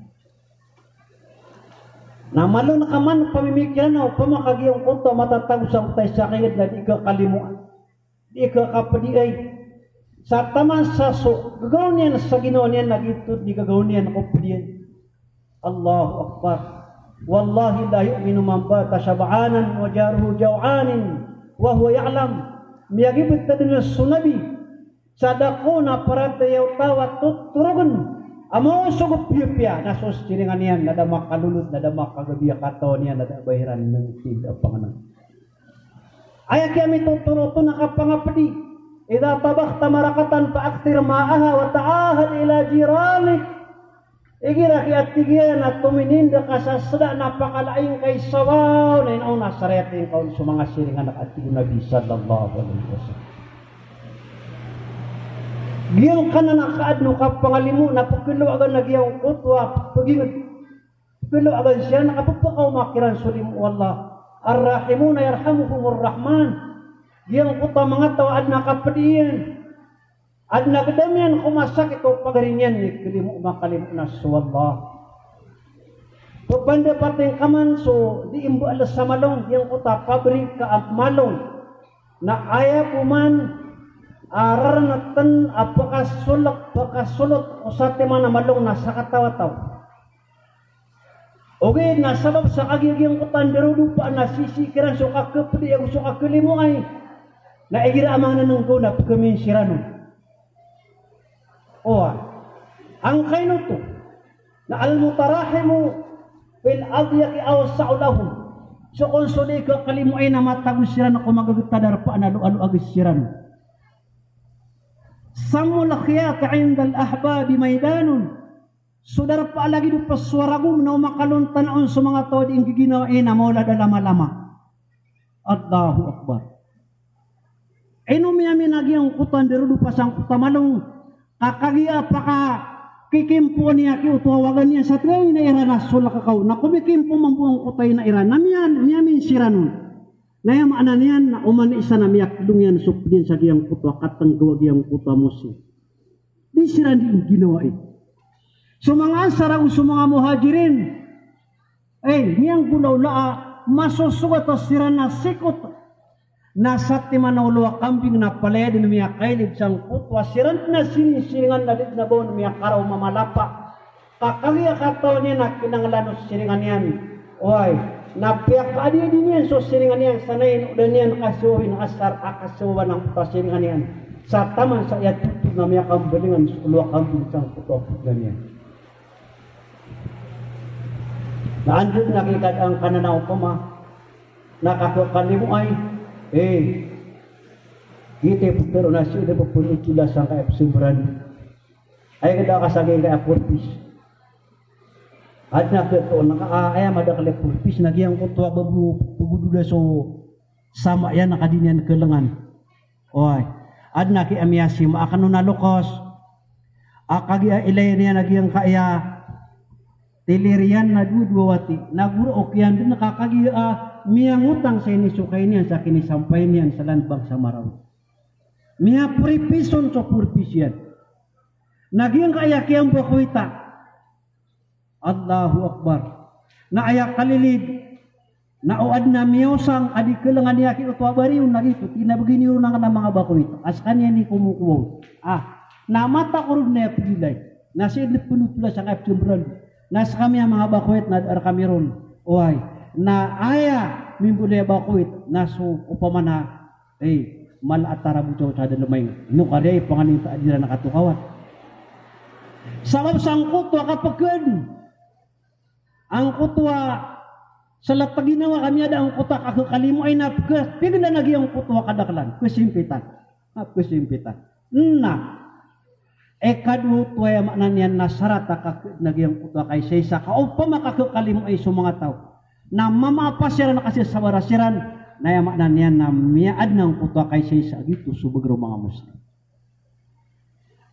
Na malo na ka man pamimikiran a opama ka giyangkoto a matatago sangkoto a isa a kailad na di ka kalimoan, di ka kapediay. Sa taman sa so gagaw niyan sa ginawa niyan na giyoto di gagaw niyan ko pediyan. Allahu Akbar. Wallahi la yu'minu man bata shab'anan wa jaruhu jaw'anan wa huwa ya'lam. Miyagibt a dn so Nabi sa da ko na paratiyaya o taw a totorogn a maosog o piyapiya na so siringan iyan na da makalolod, na da makagabi a katawan iyan, na da a ba iran nengtid a pangneng. Aya kiyamitotoro oto na kapangapedi. Idha tabakhta maraqatan fa akthir ma'aha wa ta'ahad ila jiranik. Igira ki a tig iyan a tominindeg ka sa sda na pakalaing ka i sawaw na inaw na sarayating ka on so manga siringan a tig o Nabi sallallahu alaihi wasallam. Giyangkanan a kaadn o kapangalimo na pekelo agan a giyangkoto a peginged. Pekelo agan siran a kapepekaoma kiran so limo o Allah. Ar-rahimuna yarhamuhumur rahman. Giyangkoto a manga taw a adn a kapedi iyan, adn a gedam iyan ko masakit o pagari niyan, mikelimo, makalimo na so Allah. Pepandapati ngka man so di imbaal sa malong, giyangkoto a pabrik ka a malong. Na aya bo man a rarnatan a pakasolek, pakasolot o satiman a malong na sakataw a taw. Ogaid na sabap sa kagiya giyangkoto a ndarodopa na sisii kiran so kakepedi ago so kakelimoay. Na igira a mananengkaw na pekhamin siran on. Oway. Angkaino oto? Na al-mutarahimu fil adiyaqi awsa'u lahu. So kon so di kakalimoay na matago siran ko magaget a darpa na loaloag siran. Sammul khiyati indal ahbabi maidanun. So darpa a lagid o pes o ragom na o makalontan on so manga taw a di nggiginawai na mawlad a lamalama. Allahu Akbar. Ino miyamin a giyangkoto a ndarodopa sangkoto a malong, ka kagiya pakakikimpoon iyan ki oto a waga niyan sa tig a ina iran a solek ka on. Na komikimpo mambo angkoto a ina iran. Na miyan, miyamin siran on. Na aya maana niyan na oman i isa na miyaklong iyan so ped iyan sa giyangkoto a katenggaw a giyangkoto a mosing. Di siran di ngginawai. So manga Ansar ago so manga Muhajirin, eh, miyanggolawla a masosogat a siran na sikot. Na satiman a olo a kambing na palaya den miyakailid sangkoto a siran na sinisiringan na di den a ba on miyakaraoma malapa. Ka kagiya katawan iyan a kinanglan o siringan iyan. Oway, na piyakaadiadi niyan so siringan iyan sa nainodan iyan ka so oway na asar a kasababan angkoto a siringan iyan. Sa taman sa aya totol na miyakambalingan so olo a kambing sangkoto a ped iyan. Na anda den a kikadaan ka na opama na kakekalimoay, eh, giyoto i pekero na sii den pepenotol a sangkaya pesemberan. Aya keda ka sa giyangkaya purpose. Aden a ketoon ka, ah, aya madakel i purpose na giyangkoto a ba bo pegododa so sama iyan a ka di niyan kelengan. Oway. Aden a kiyamiyasima aken on a lokes. A kagiya ilay niyan a giyangkaya tilir iyan na dowa-dowa wati. Na goro o kiyan den ka kagiya, ah, miyangotang sa inisokay niyan sa kinisampay niyan sa lanbang sa Marawi. Miyaporipison so poripis iyan. Na giyangkaya kiyambakowita. Allahu Akbar. Na aya kalilid. Na o aden a miyaosang a di kelengan iyan ki oto a bariyon na giyoto, tig iyan a begini ron angkanan a manga bakowit. A sekaniyan i komokowa on. Ah, na mataan ko ron na aya pegilay. Na sii den penotol a sangkaya pesemberan. Na sekami a manga bakowit na da rekami ron. Oway. Na aya mimbaloy a bakowit na so opama na Eh, mala a tarabotaw sa da lemay. Ino kariya i panganin ta a di ran katokawan. Sabap sangkoto a kapeked. Angkoto a salat a ginawa ka miyada angkoto a kakekalimoay na peked. Peged na giyangkoto a kadaklan. Kesimpitan. Ah, kesimpitan. Na. Ikadowa oto aya maana niyan na sarat a kaked na giyangkoto a kaisaisa ka opama ka kekalimoay so manga taw na mamaapa siran a kasisabara siran, na aya maana niyan na miyaadn angkoto a kaisaisa a giyoto so bager o manga Muslim.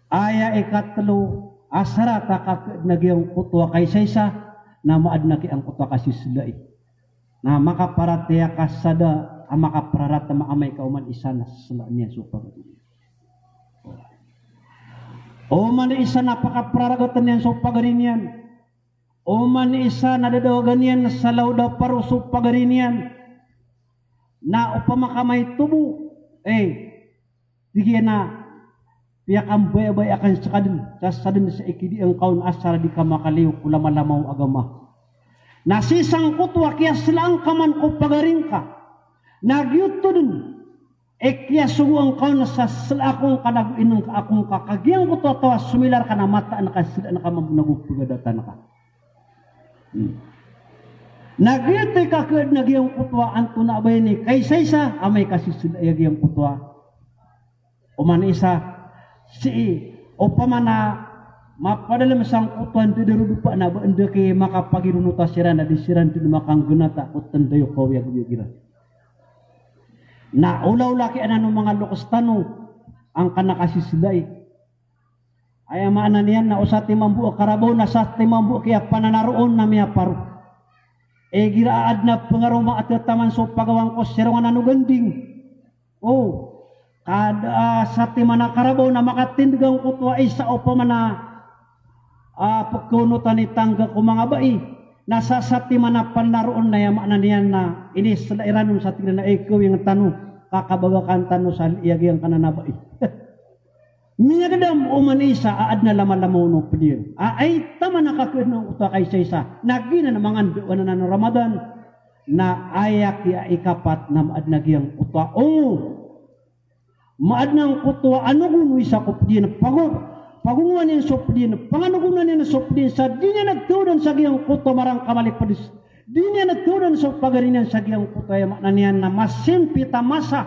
Aya ikatelo a sarat a kaked na giyangkoto a kaisaisa na maadn a ki angkoto a kasiselai. Na makaparatiyaya ka sa da a makapararatem a amay ka oman isa na sela niyan so pagari niyan. Oman isa na pakapararagatn iyan so pagari niyan. Oman isa na dadawagan iyan sa lawd a paro so pagari niyan. Na opama ka maito bo, eh, Tig iyan a piyakambayabaya akn seka den, sa saden sa ikidi angka on asar a di ka makaliyo ko lamalama o agama. Na sii sangkoto a kiyaselaan ka man ko pagari ngka, na giyoto den i kiyasogo angka on sa sela ako ngka nago ina ngka ako ngka, ka giyangkoto a taw a somilar ka na mataan ka, selaan ka mambo nago pegadatan ka. Hmm. Na giyoto i kaked na giyangkoto a antonaa ba ini kaisaisa, amay ka sisela iya giyangkoto a Oman isa, sii, opama na mapadalem sangkoto a ndadarodopa na ba anda ki makapagironota siran a di siran den makanggenata ko tendayo kawiyagwiyag iran. Na olaola ki anan o manga lokes tano angkanan a kasiselai. Aya maana niyan na o satiman bo a karabaw na satiman bo a kiyapananaroon na miyaparo. Igira a adn a pengaroma a tetaman so pagawan ko sirongan ano ganding. O, kada a satiman a karabaw na makatindeg angkoto a isa opama na, a, pekaonotan i tangga ko manga bai. Na sasatiman a panaroon na aya maana niyan na inisla iran on sa tig iran a, "Ay, kawing tano, kakabagakan tano sa liyag iyan kanan a bai." Miyagdam o oman i isa a adn a lamalama on o pd iyan. A, ay taman a kakadn angkoto a kaisaisa. Na giyanan a mangandao anan a Ramadan. Na aya kiya ikapat na maadn a giyangkoto a ongo. Maadn angkoto a anogon o isa ko pd iyan, pago-, pagongowan iyan so pd iyan, panganogonan iyan so pd iyan, sa di niyan dn tharoon sa giyangkoto a marangka malipedes. Di niyan dn tharoon so pagari niyan sa giyangkoto a aya maana niyan na masimpit a masa.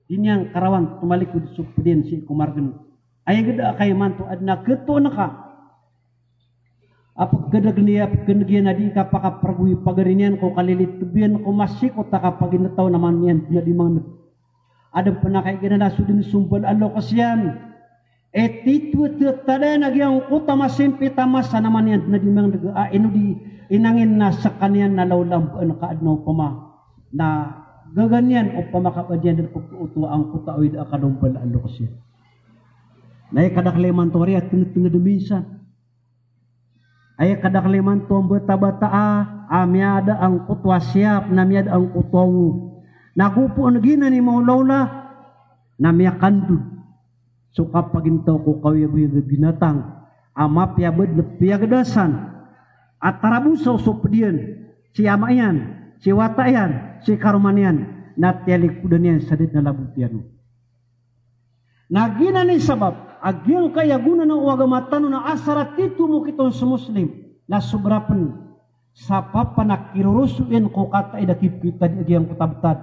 Di niyan karawan tomalikod so pd iyan sii ko margen. Aya gda a kaimanto adn a khatoon ka a pkdg niyan, pkdg iyan a di kapakaprgo i pagari niyan ko kalilitb iyan ko masikot a kapagintaw na man iyan dn a di mangndg. Adn pn a kaigiran a so dn so mbala a loks iyan. E, titwtwt a da iyan a giyangkoto a masimpit a masa na man iyan dn a di mangndg a ino di inangin na skaniyan na lawlambaan ka adn a opama na gaga niyan opama ka ba di iyan dn pkooto angkoto a awid a kalombala a loks iyan. Na aya kadakl imanto ari a tngtngd minsan. Aya kadakl imanto a mbatabata a, a miyada angkoto a siyap, na miyada angkoto a ongo. Na go pn giyanan i maolaola, na miyakandod so kapagintaw ko kaoyagoyag a binatang a mapiya a badn piyagdasan a tarabosa o so pd iyan, si ama iyan, si wata iyan, si karoma niyan, na tiyalikodan iyan sa da dn a labot iyan on. Na giyanan i sabap a giyangkaya gonanao o agama tano na asar a tito mo kiton so Muslim na sobra pn sa papan a kiroroso iyan ko kataid a kipitad a giyangkoto a btad.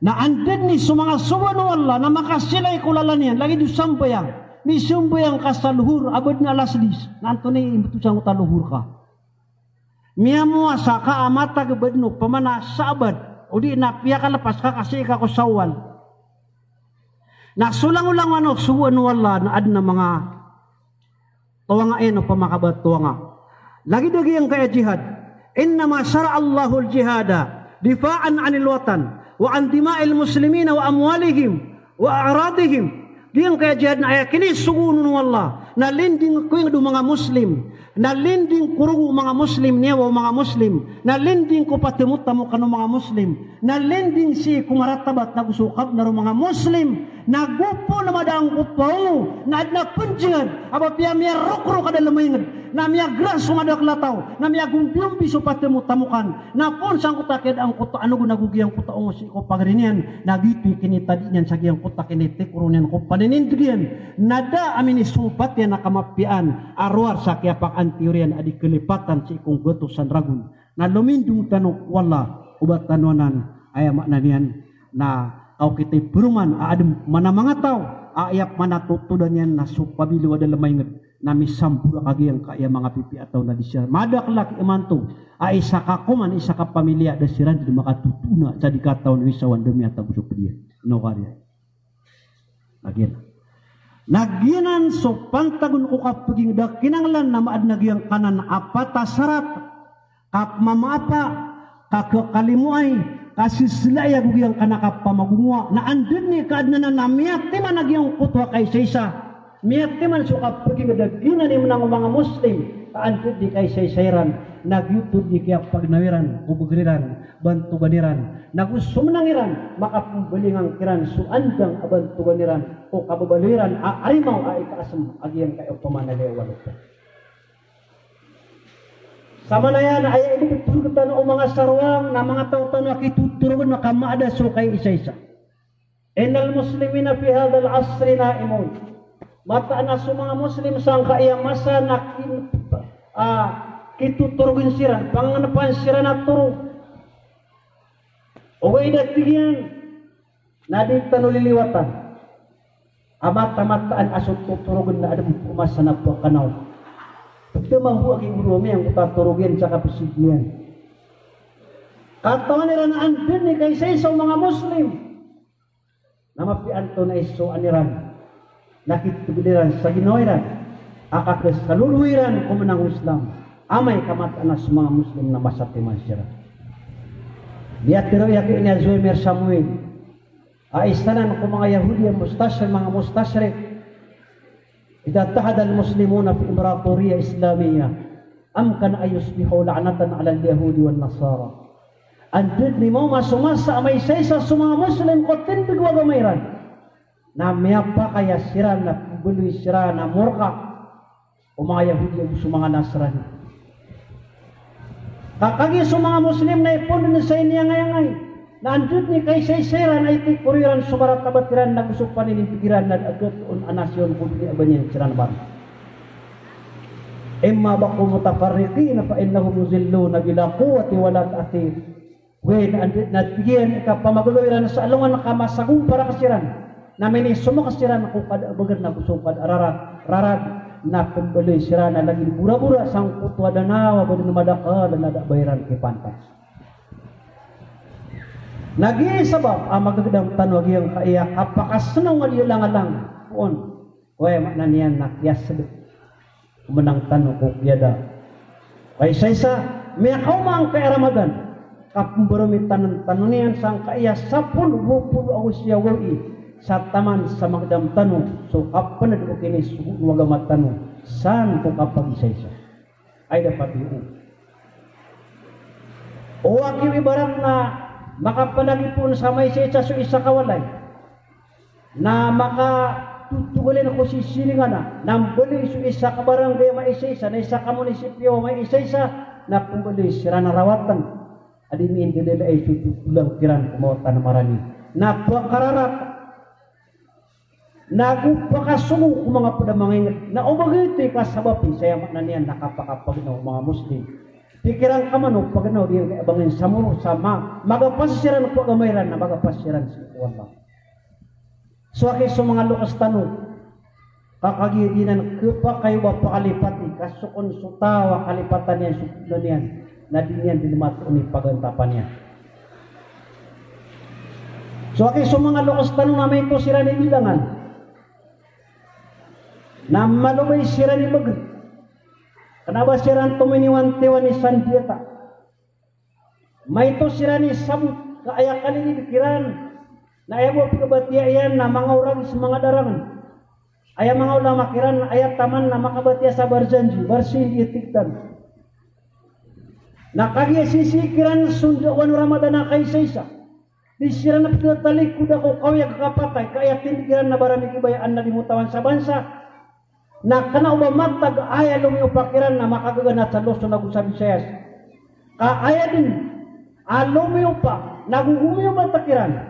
Na anda dn i so manga sogoan o Allah na makasilay ko lalan iyan, lagid o sambayang. Misambayang ka sa lohor a badn a alas dis, na antonaa i imbtosan ko ta lohor ka? Miyamowasa ka a matag a badn o pamana Sha'ban, odi na piyakalpas ka ka sii ka ko Shawwal. Na so langolangon o sogoan o Allah na adn a manga towanga iyan o pamakabtowanga. Lagid a giyangkaya jihad. Innama shara'a Allahul jihada difa'an 'anil watan wa 'an dima'il muslimina wa amwalihim wa a'radihim. Giyangkaya jihad na aya kinisogoon o Allah na linding ko ingd o manga Muslim, na linding ko rogo o manga Muslim, niyawa o manga Muslim, na linding ko patemotamokan o manga Muslim, na linding sii ko maratabat na go so kabnar o manga Muslim, na go pn a mada angkoto a ongo na adn a pnjihad a ba piya miyarokrok a dalm a ingd, na miyagra so madakl a taw, na miyagombiombi so patemotamokan, na poon sangkoto a kiyada angkoto a anogon ago giyangkoto a ongo sii ko pagari niyan, na giyoto i kinitadi niyan sa giyangkoto a kinitikoro niyan ko paninindg iyan, na da a minisompat iyan a kamapiyaan a rowar sa kiyapakantiyor iyan a di kalipatan sii ko nggato san ragon. Na lomindong tano ko Allah, o ba tano anan, aya maana niyan na kaokit i peroman a adn pman a manga taw a aya pman a totodan iyan na so pabilio a dalm a ingd na misamborak a giyangkaya manga pipiya a taw na di siran madakl a ki imanto a isa ka koman, isa ka pamilya, da siran dn makatotona sa di kataw na isa o anda miyatago so pd iyan. Ino kariya? Na giyanan. Na giyanan so pantag on ko kapagingd a kinanglan na maadn a giyangkanan a pat a sarat, kapmamaapa, kakhakalimoay, kaseselay ago giyangkanan a kapamagongowa, na anda dn i kaadn anan na miyatiman a giyangkoto a kaisaisa. Miyatiman so kapagingd a giyanan i menang o manga Muslim, ka anda dn i kaisaisa iran, na giyoto dn i kiyapagnaw iran ko bagr iran, bantogan iran, na go so menang iran, makapembalingan kiran so andang a bantogan iran ko kababaloy iran a arimaw a ikaasm a giyangkaya opama na liyawaw a loks. Samanaya na aya inipiptoro tano o manga sarowang na manga taw tano a kitotorogen na kamaada so kaisaisa. Innal muslimina fi hadhal asri na'imun. Mataan a so manga Muslim sangkaya masa na ki-, ah, kitotorogen siran, panganepan siran a torog. Ogaid a tig iyan na di tano liliwatan a matamataan a so totorogen na adn pn o masa na pkanaw. Pd mambo a gii goro ami angkoto a torog iyan sa kapsig iyan. Katawan iran a anda dn i kaisaisa o manga Muslim. Na mapiya antonaa i sowaan iran na kitgd iran sa ginawa iran a kakesaloloy iran ko menang o Islam. Amay ka mataan a so manga Muslim na masatiman siran. Miyatharo iyan ki ini a Zuhair Samuil a isa nan ko manga Yahudi a mustashri-, manga mustashrik. Idha ittahada al-muslimuna fi imbratoriyyah Islamiyyah. Amkana an yusbihu la'natan 'alal yahudi wan nasara. Anda dn i maoma so masa a maisaisa so manga Muslim ko tindg o agama iran na miyapakay a siran na pmbaloy siran a morka o manga Yahudi ago so manga Nasrani. Ka kagiya so manga Muslim na ipoon dn sa iniyangayangay na anda dn i kaisaisa iran a itikoro iran so maratabat iran ago so paninindg iran na da a gatoon a nasyon ko doniya a ba niyan siran baran. Imma baqu mutafarriqin fa innahum yuzilluna bila quwwati wala ta'thir. Oway, na anda, na tig iyan i kapamagagaw iran sa alongan ka masagompa rka siran, na minisomok siran ko kada a bagr na go so kada a rarad, rarad, na pmbaloy siran a lagid borabora sangkoto a danaw a ba dn madakl na da a ba iran kipantas. Na giya i sabap a magagdam tano a giyangkaya kapakasnong a di langalang poon. Oway, maana niyan na kiyasd. Mnang tano ko kiyada. Kaisaisa, miyakaoma angkaya Ramadan, kapmbaromitan tano niyan sangkaya sapolo, dowa polo ago siyaw gawii, sa taman sa magdam tano so kapnd o kinisogo o agama tano san ko kapagisaisa. Ay dapat iyo. O aki, ibarat na makapanagi poon sa maisaisa so isa ka walay. Na makatotogalin ko sisiringan a, na mbaloy so isa ka barangay a maisaisa, na isa ka munisipyo a maisaisa, na pmbaloy siran a rawatan a di miindalalaay so totogal kiran ko mawatan a marani. Na pkararat. Na go pakasogo ko manga pd a manga ingd. Na o ba giyoto i kasabapi sa aya maana niyan na kapakapagnaw o manga Muslim. Pikiran ka man o pagnaw di, aya bangin sa moro sa ma-, magapas siran ko agama iran na magapas siran sii ko Allah. So aki, so manga loks tano, ka kagiya di nan khapakay o ba pakalipati, ka so kon so taw a kalipatan iyan so pd iyan, na di niyan dn matoon i pagantapan iyan. So aki, so manga loks tano, na maito siran i bilangan, na malobay siran i bagr, kna ba siran tominiwan-tiwan i sandiyata. Maito siran i sabot ka aya kalilid kiran na aya bo a pkabatiya iyan na manga oragis, manga darangn. Aya manga ulama kiran na aya taman na makabatiya sa Barzanji, Barzinji, tig tano. Na kagiya sisii kiran so ndaowan o Ramadan a kaisaisa, di siran ptatalikod ko kawiyag kapatay, ka aya tindg iran na barami kibayaan na di motawan sa bansa. Na kna o ba matag a aya lomiopa kiran na makagaganat sa Luzon ago sa Visayas. Ka aya dn a lomiopa na gogomiopat kiran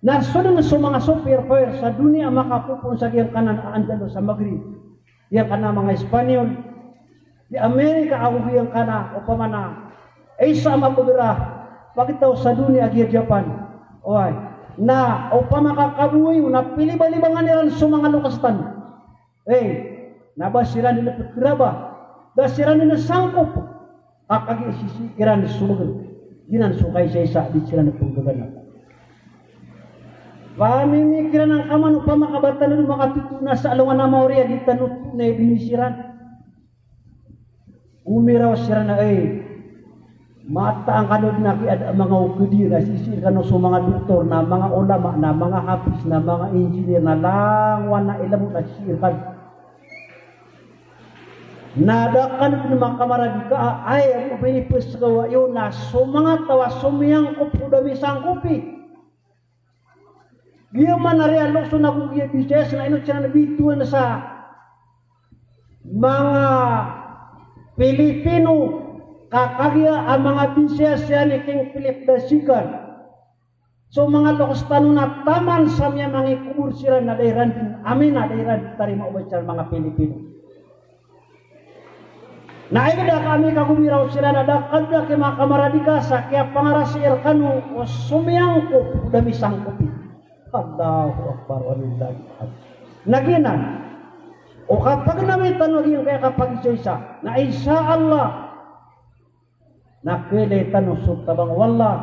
na so dn so manga software sa doniya a makapopoon sa giyangkanan a andalo sa Maghrib, giyangkanan a manga Espanyol, di Amerika ago giyangkanan opama na isa a mabagr a pagtaw sa doniya a giya Japan. Oway. Na opama ka kaboway on na pilibalibangan iran so manga loks tano. Ey, na ba siran dn pkhraba, ba siran dn sangkop. Ka kagiya sisii kiran so bagr, giyanan so kaisaisa, di siran pnggaganatan. Pamimikiran angka man opama ka ba tano dn makatotoona sa alongan a maori a di tano totoona i bini siran. Gomiraw siran a, ey, mataan kano dn a kiyaada a manga okd iyan, na sisii kano so manga doktor, na manga ulama, na manga hafiz, na manga engineer, na langowan a ilmo na sisii rkano. Na da kano dn makamaradi ka a, aya bo pinipsgawa iyo na so manga taw a somiyangkop ko da misangkopi. Giya man a riya Luzon ago giya Visayas na ino siran bitowan sa manga Pilipino, ka kagiya a manga Visayas iyan i king Philip Dasigan. So manga loks tano na taman sa miyamangikobor siran na da iran dn amin, na da iran dn tarima o ba siran manga Pilipino. Na aya da ka ami kagomiraw siran na da ka dn a kimakamaradi ka sa kiyapangarasii rkano o somiyangkop ko da misangkopi. Allahu Akbar, walillahil hamd. Na giyanan o kapagnawi tano a giyangkaya kapagisaisa. Na insha Allah, na khailay tano so tabang o Allah.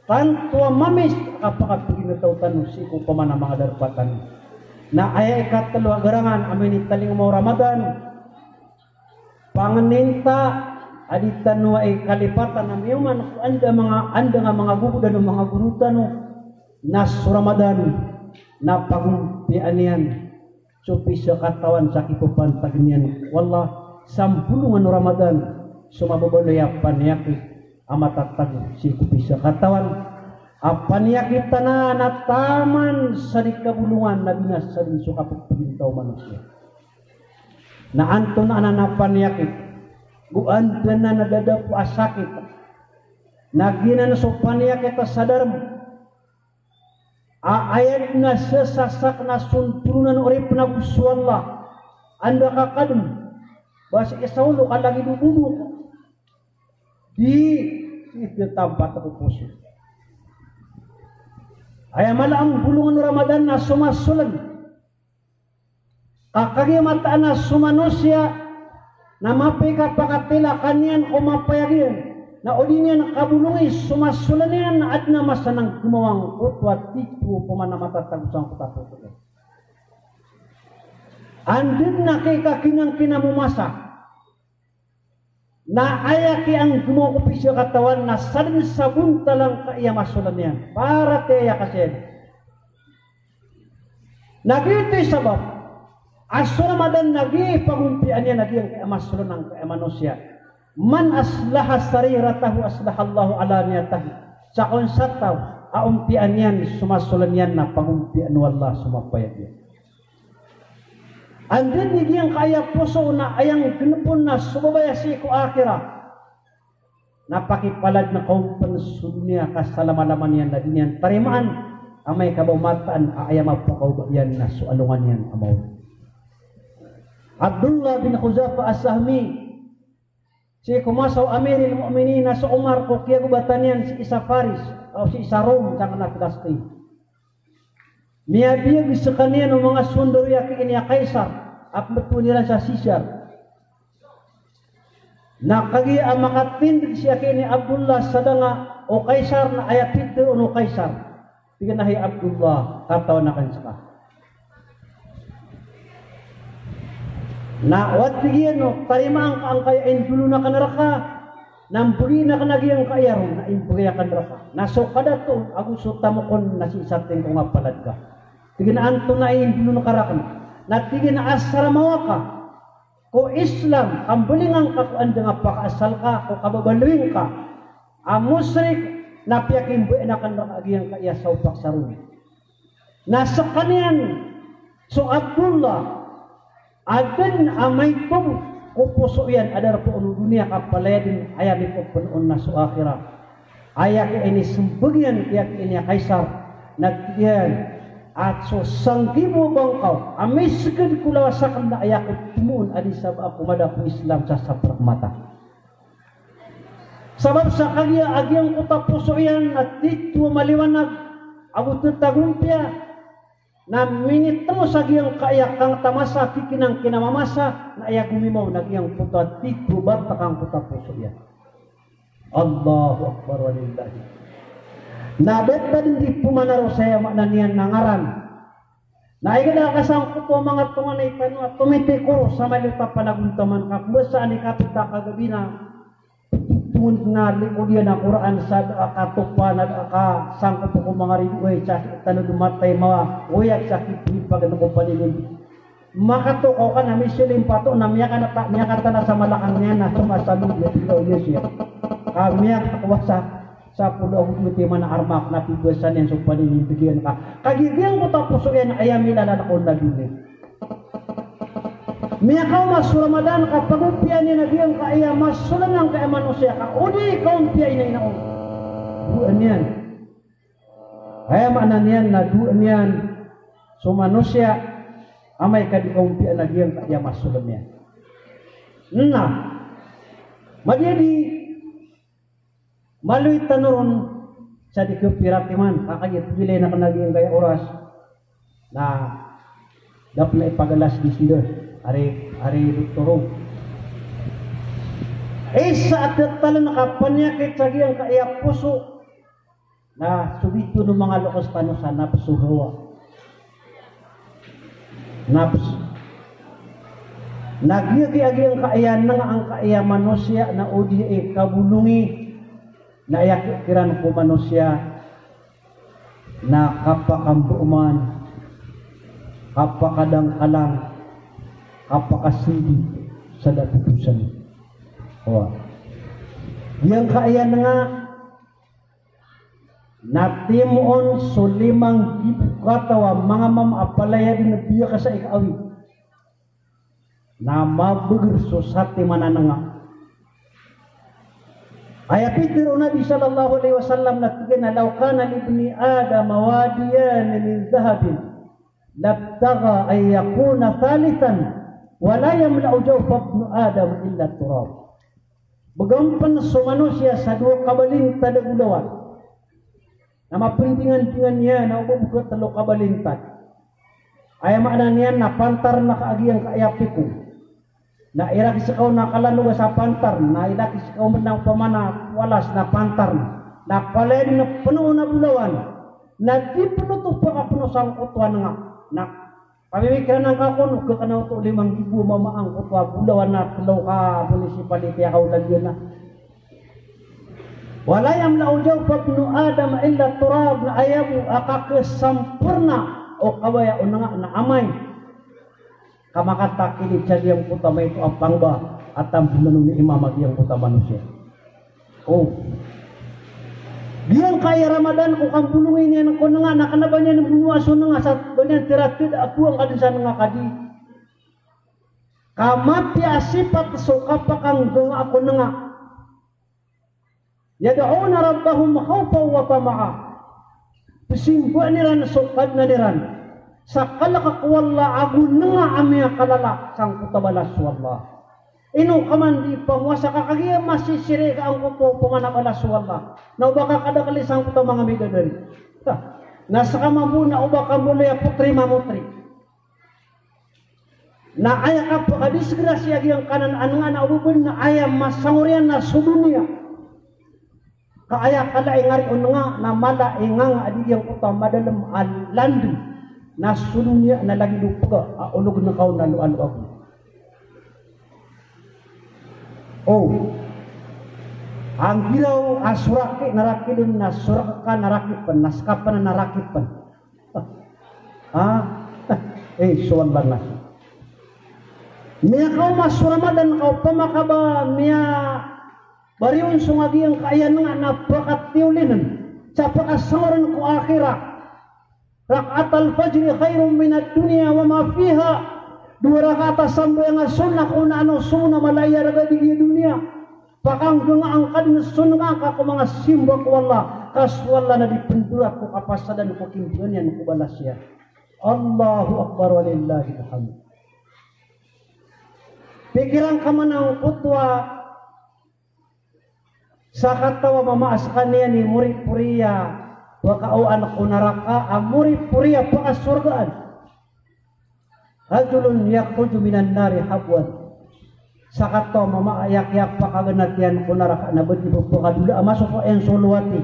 Tanto a mamis a kapakapaginetaw tano sii ko opama na manga darpa tano. Na aya ikatlo a garangan a minitalingoma o Ramadan, pangninta a di tano aya kalipatan a miyoman ko anda manga, anda nga manga gogodan o manga goro tano, na so Ramadan na pagompiyaan iyan so pisakatawan sa kipapantag niyan ko Allah. Sambolongan o Ramadan so mababaloy a paniyakit a matatago sii ko piza katawan, a paniyakit anan na taman sa di kabolongan na binasa dn so kapagpagintaw o manosiya. Na antonaa anan a paniyakit? Go anda anan a dadapo a sakit? Na giyanan so paniyakit a sa darm a aya dn a sesasak na sondoronan o oripn ago so Allah. Anda ka kadn, ba sii sa olo ka lagid o bodok. Di, sii tampat ko poso. Aya mala a bolongan o Ramadan na somasolan. Ka kagiya mataan a so manosiya na mapiya i kapakatila ka niyan ko mapayag iyan, na o di niyan kabolongi so masolan iyan, adn a masa na nggmawa angkoto a titho opama na matatago sangkoto a poso iyan. Anda dn a kikakinangkina mo masa. Na aya kiyanggomaw ko piza katawan na sadn sa bontal angkaya masolan iyan. Paratiyaya ka siyan. Na giyoto i sabap a so Ramadan na giya i pagompiyaan iyan a giyangkaya masolan angkaya manosiya. Man aslaha sariratahu aslahallahu alaniyatahu. Sa kon sa taw a ompiyaan iyan so masolan iyan na pagompiyaan o Allah so mapayag iyan. Anda dn i giyangkaya poso na aya nggnpon na so babaya sii ko akhirat na pakipalad na kaompn so doniya ka salamalama niyan na di niyan tarimaan amay ka ba mataan a aya mapakaoba iyan na so alongan iyan a maori. Abdullah bin Huzafa As-Sahmi, sii ko masa o Amiril Mu'minin a so Umar ko kiyagobatan iyan sii sa Faris, o sii sa Rom, sangkanan a Filistin. Miyabiyag skaniyan o manga sondaro i aki niyan a Kaisar, a pmbtowan iran sa Sisar. Na kagiya a makatindg si aki niyan a Abdullah sa danga o Kaisar na aya pitharo on o Kaisar. Tig iyan a, "Hay Abdullah, katawan akn ska." Na o tig iyan o tarimaan ka angkaya indolon akn rka, na mbgay akn a giyangkaya ron, na imbgay akn rka. Na so kadato ago so tamok on na sii sa tingko nga palad ka. Tig iyan a antonaa i indolon ka rakn? Na tig iyan a asar a mawa ka ko Islam, kambalingan ka ko andang a pakaasal ka, ko kababaloy ngka a mushrik, na piyakimbayaan akn rka a giyangkaya saopak sa roo. Na skaniyan so Abdullah, adn a maito ko poso iyan a darpa on o doniya ka palaya dn aya mipopn on na so akhirat. Aya ki inismbag iyan ki aki niyan a Kaisar, na tig iyan a so sanggibo a bangkaw a miskd ko lawas akn na aya ko tmoon a di sa ba ako mada ko Islam sa saprak mata. Sabap sa kagiya a giyangkoto a poso iyan na titho a maliwanag ago titho a gompiya, na minitmo sa giyangkaya kangta masa, kikinangkina mamasa, na aya gomimaw na giyangkoto a titho a batak angkoto a poso iyan. Allahu Akbar walillahi. Na btad dn di pmanaro sa aya maana niyan na ngaran. Na aya gda ka sangkoto a manga tonganay tano a tomitikor sa maliyo ta panagontaman ka pmbasaan i kapita ka gabi na ptotongod na likod iyan a Qur'an sa da a katopa na da a kasangkoto ko manga ridoay sa tano dn matay maoyag sa kipipagn ko paninimbi. Makatokaw ka na misilimpat on na miyakana-, miyakatana sa malakang niyan na tomasalod iyan, tig iyan, o Yesu iyan. Ka miyakakowa sa sapolo ago dowa timan a armak na pibasa niyan so paninimbi iyan ka. Kagiya giyangkoto a poso iyan aya milalakaw na doniya. Miyakaoma so Ramadan ka pagompiyaan iyan a giyangkaya masolan angkaya manosiya ka o di kaompiya ina-ina on. Dowa niyan. Aya maana niyan na dowa niyan so manosiya amay ka di kaompiyaan a giyangkaya masolan iyan. Na, madiyadi, maloy tano ron sa di ko piratiman, ka kagiya tig iyan a kna giyangkaya oras na da pn ipagalas di sii, ari, ari doktor on. Isa a tatalan ka paniyakit sa giyangkaya poso na so bitoon o manga loks tano sa nafs o hawa. Nafs. Na giya, giya, giyangkaya nanga angkaya manosiya na o di i kabolongi na aya kiran ko manosiya na kapakambooman, kapakadangkalang, kapakasindi. Sa da poposan. Wa. Giyangkaya nga na timoon so lima nggibo kataw a manga mama a palaya dn a biyakasa i kaawid. Na mabagr so satiman a nga. Aya pitharo o Nabi sallallahu alaihi wasallam na tig iyan a, "Law kana li ibni Adama wadiyani min dhahabin labtagha an yakuna thalithan, wa la yamla'u jawfa ibni Adama illa turab." Bgan pn so manosiya sa dowa kabalintad a bolawan, na mapndingandingan iyan a oba bo ka tlo kabalintad. Aya maana niyan na pantar na ka a giyangkaya piko. Na irakis ka on a kalanoga sa pantar, na irakis ka on a opama na walas na pantar. Na palaya dn a pno on a bolawan. Na di pn oto pakapno sangkoto a nga. Na pamimikiran angka kon, o kakna oto lima nggibo a mama angkoto a bolawan na tlo ka municipality a kaolad iyan na. "Wa la yamla'u jawfa ibni Adama illa turab," na aya bo a kakhasamporna o kabaya o nga na amay ka makatakilid sa giyangkoto a maito a pangba a tambo mano ni imam a giyangkoto a manosiya. O. Giyangkaya Ramadan ko kambolongi niyan ko nga na kna ba niyan bonoa so nga sa ba niyan tirated a bo angka dn sa nga kadi. Ka mapiya a sipat so kapakanggnga ko nga. "Yad'una rabbahum khawfan wa tama'a." Pzimba iran so Kadnan iran sa kalk ko Allah ago nga a miyakalala sangkoto a balas o Allah. Ino ka man di pamowasa ka kagiya masisiri ka angkoto opama na balas o Allah. Na oba ka kadakl i sangkoto a manga bidadari. Ha. Na ska mambo na oba ka mbaloy a potri mamotri. Na aya kapakadisgrasya giyangkanan a nga na oba bo na aya masangoria na so doniya. Ka aya kala i ngari o nga na mala i nga nga a di giyangkoto a madalm a landn na so doniya na lagid o pga a olog na kaon a loaloa bo. O. Anggiraw a so raki na raki dn na so rk ka na raki pn, na ska pn na raki pn. Ha? Eh, so Allah na. Miyakaoma so Ramadan ka opama ka ba miyabariyon so nga giyangkaya nga na pakatiyolinn sa pakasangoran ko akhirat. Rak'atal fajri khairun minad dunya wa ma fiha. Dowa rakaat a sambayang a sunnah ko onaan o somo na mala i aya raga di giya doniya. Pakanggnga angka dn so nga ka ko manga simba ko Allah, ka so Allah na di pndorat ko kapasadan ko kimbgan iyan ko balas iyan. Allahu Akbar walillahil hamd. Pikiran ka man angkoto a sakataw a mama a skaniyan i moripori a pakaoan ko naraka a moripori a pakasorgaan. Rajulun yakhruju minan nari habwan. Sakataw a mama a aya kiyapakaganat iyan ko naraka na ba di pphakadola a masoso iyan so lowati.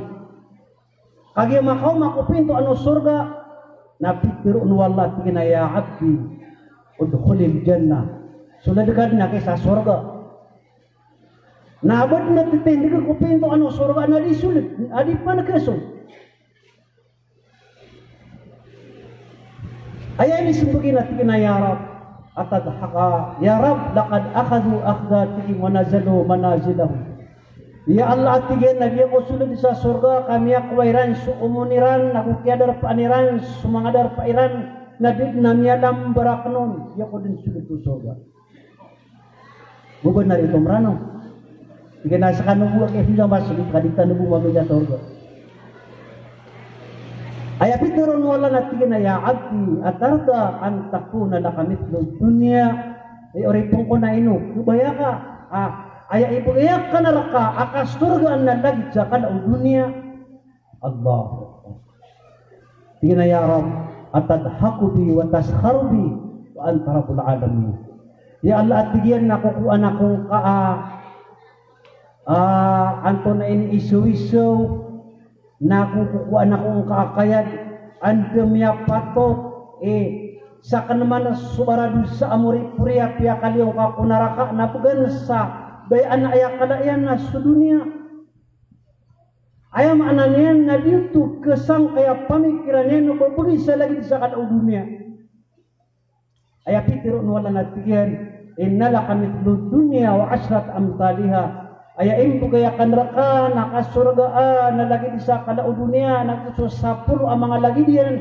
Kagiya makaoma ko pintoan o sorga, na pitharo o Allah, tig iyan a, "Ya abdi, udkhulil jannah." Sold ka dn aki sa sorga. Na ba dn a titindg ko pintoan o sorga na di sold, a di pn kasold. Aya inismbag iyan a tig iyan a, "Ya Rabb, atadhaka, ya Rabb, laqad akhadhu akhdatihim wa nazalu manazilahum." Ya Allah, a tig iyan, na di ako sold sa sorga ka miyakowa iran so omon iran, ago kiyadarpaan iran so manga darpa iran, na di dn a miyalambar akn on, di ako dn sold ko sorga. Bo ba na rito Mranaw. Tig iyan a skano bo a kiyasong sa masgit ka di tano bo mamilya sorga. Aya pitharo o Allah na tig iyan a, "Ya abdi, atarda an takuna laka mithlud dunya?" Ay oripn ko, na ino kabaya ka a aya ibgay akn rka a kasorgaan na lagid sa kala o doniya? Allahu Akbar. Tig iyan a, "Ya Rabb, atadhaku bi wa taskharu bi wa anta rabbul alamin." Ya Allah, a tig iyan, na kokowaan ako ngka a, a, antonaa ini, isowisow, na kokowaan ako ngka a kayad, anda miyapatot, eh, sakn man so baradosa a moripori a piyakaliyo ngka ko naraka, na bgan sa bayaan a aya kala iyan na so doniya. Aya maana niyan na di oto ksangkaya pamikiran iyan o ba bgi sa lagid sa kala o doniya. Aya pitharo o Allah na tig iyan, Inna laka mithlud dunya wa ashrata amthaliha. Aya imbgay akn rka na kasorgaan na lagid sa kala o doniya na go so sapolo a manga lagid iyan,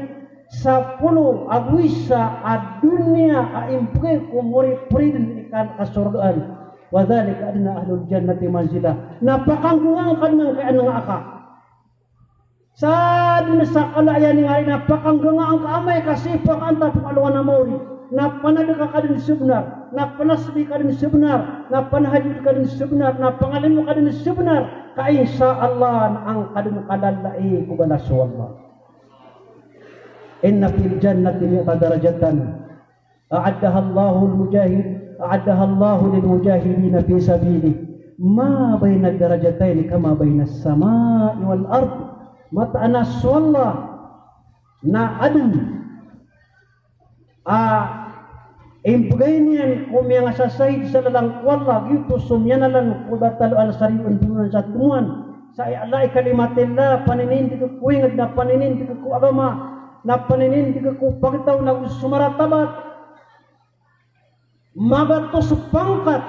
sapolo ago isa a doniya a imbgay ko mori-, morit-, moridn i kan kasorgaan. Wa dhalika adna ahlil jannati manzila. Na pakanggnga angka dn angkaya nga aka. Sa dn sa kala iyan i ngari na pakanggnga angka amay ka sii pakaantap ko alongan a maori. Na panadka ka dn sabnar, na panasbih ka dn sabnar, na panahajjud ka dn sabnar, na pangalimo ka dn sabnar. Ka insha Allah na angka dn kalalai ko balas o Allah. Inna fil jannati mi'ata darajatan. A'addahallahu lil mujahid, a'addahallahu lil mujahidina fi sabilihi. Ma baina darajataini kama baina samai wal ard. Mataan a so Allah na adn a imbgay niyan ko miyangasasahid sa lalan ko Allah, giyoto so miyanalan ko bataloan sa riyoon, donoan sa tomoan. Sa i'la'i kalimatillah, paninindg ko ingd na paninindg ko agama, na paninindg ko pagtaw na go so maratabat. Magatos pangkat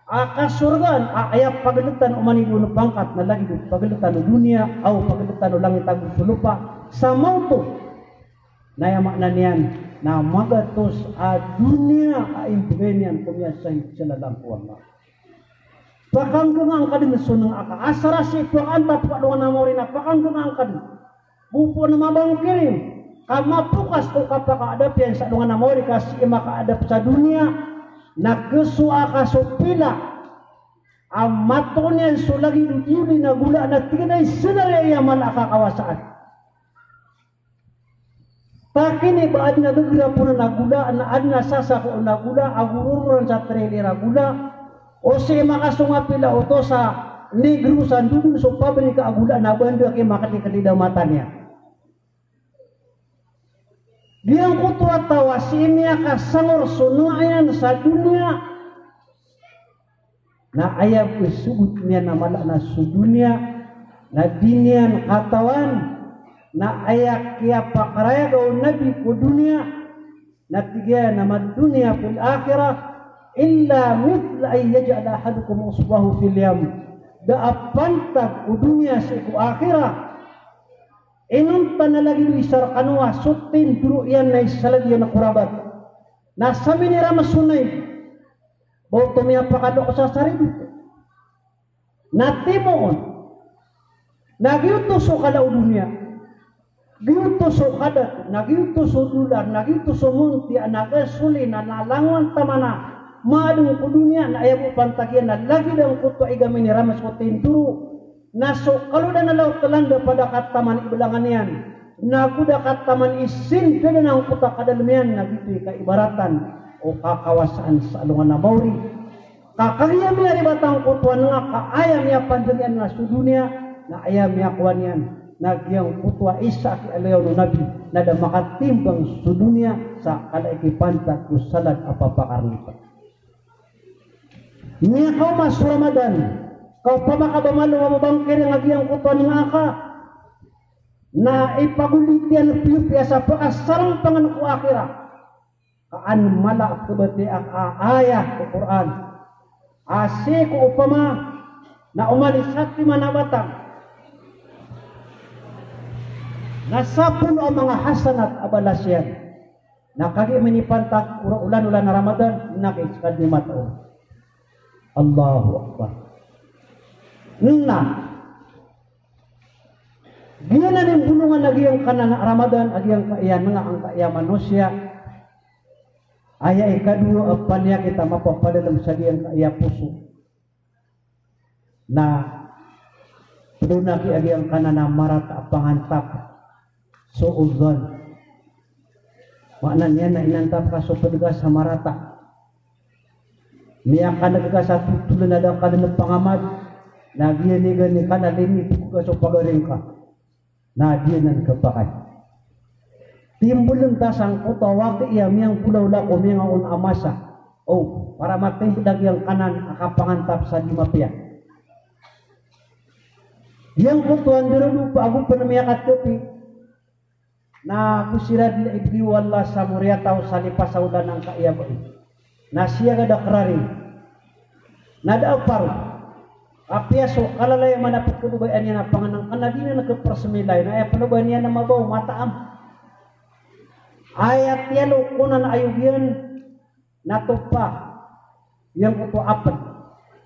a kasorgaan a aya pagltan o manindg on pangkat na lagid o pagltan o doniya, aw pagltan o langit ago so lopa, sa maoto. Na aya maana niyan na magatos a doniya a imbgay niyan ko miyasahid sa lalan ko Allah. Pakanggnga angka dn so nga aka. Asar a sii pakaantap ko alongan a maori na pakanggnga angka dn. Bo pn mabangkiring ka mapokas ko kapakaadap iyan sa alongan a maori ka sii makaadap sa doniya, na gso aka so pila a matoon iyan so lagid o diyoli na gola na tig iyan a isa na ri aya mala a kakawasaan. Takini ba adn a ggrap on a gola, na adn a sasako on a gola, a gorororan sa trailer a gola, o sii makasong a pila oto sa Negros a ndodon so pabrika a gola na banda ki makadikdida mata niyan. Giyangkoto a taw a sii miyakasangor so nga iyan sa doniya, na aya bo i sogot niyan a mala na so doniya na di niyan katawan, na aya kiyapakarayag o Nabi ko doniya na tig iyan a mad dunya fil akhirah illa mithla an yaj'ala ahadukum usbu'ahu fil yam. Da a pantag o doniya sii ko akhirah inonta na lagid o isa rkano a so tindoro iyan na isalad iyan ko rabat. Na sa miniramas o naig, ba oto miyapakadok sa saribot. Na timoon. Na giyoto so kala o doniya. Giyoto so kadat, na giyoto so dolar, na giyoto so montiya, na gasolina, na langowan taman a maadn ko doniya, na aya bo pantag iyan na lagid angkoto a iga miniramas ko tindoro. Na so kalodan a laot a landaw a da kataman i blangan iyan, na go da kataman i sindadan angkoto a kadalm iyan, na giyoto i kaibaratan o kakawasaan sa alongan a maori. Ka kagiya miyaribat angkoto a nga ka aya miyapandagan na so doniya, na aya miyakowa niyan na giyangkoto a isa a kiyaaloya on o Nabi, na da makatimbang so doniya sa kala i kipantag ko salad a papakarn iyan. Miyakaoma so Ramadan, ka opama ka ba malo a mabangkiring a giyangkoto a nga aka, na ipagolit iyan piyapiya sa pakasarangpangan ko akhirah. Ka an mala a khabatiya a ayat ko Qur'an a sii ko opama na oman i satiman a batang na sapolo a manga hasanat a balas iyan. Na kagiya minipantag ko olan-olan a Ramadan, na kaiskad ni mata o. Allahu Akbar. Na giyanan i mbolongan a giyangkanan a Ramadan a giyangkaya nga angkaya manosiya. Aya ikadowa a paniyakit a mapapadalm sa giyangkaya poso na pd on a giyangkanan a marata a pangantap. Su'uz zann. Maana niyan na inantap ka so pd ka sa marata. Miyakaneg ka sa totol a da ka dn pangamad, na giyanan i gani ka na linipok ka so pagari ngka. Na giyanan khapakay. Timboln ta sangkoto a wakit a miyangkolawla ko miyangaoona a masa. O, para matimbl a giyangkanan a kapangantap sa di mapiya. Giyangkoto a ndaradopa ago pn miyakatpi. Na go siran dn i bgi o Allah sa moriyataw sa lipas a olan angkaya bai. Na siyagad a kararing. Na da a paro. Apiya so kalalayaman a pkhababayaan iyan a pangnngkn na di niyan khaprasmilay. Na aya pkhababayaan iyan na mabaw, mataam. Aya tiyalo ko na ayog iyan na topa. Giyangkoto a apl.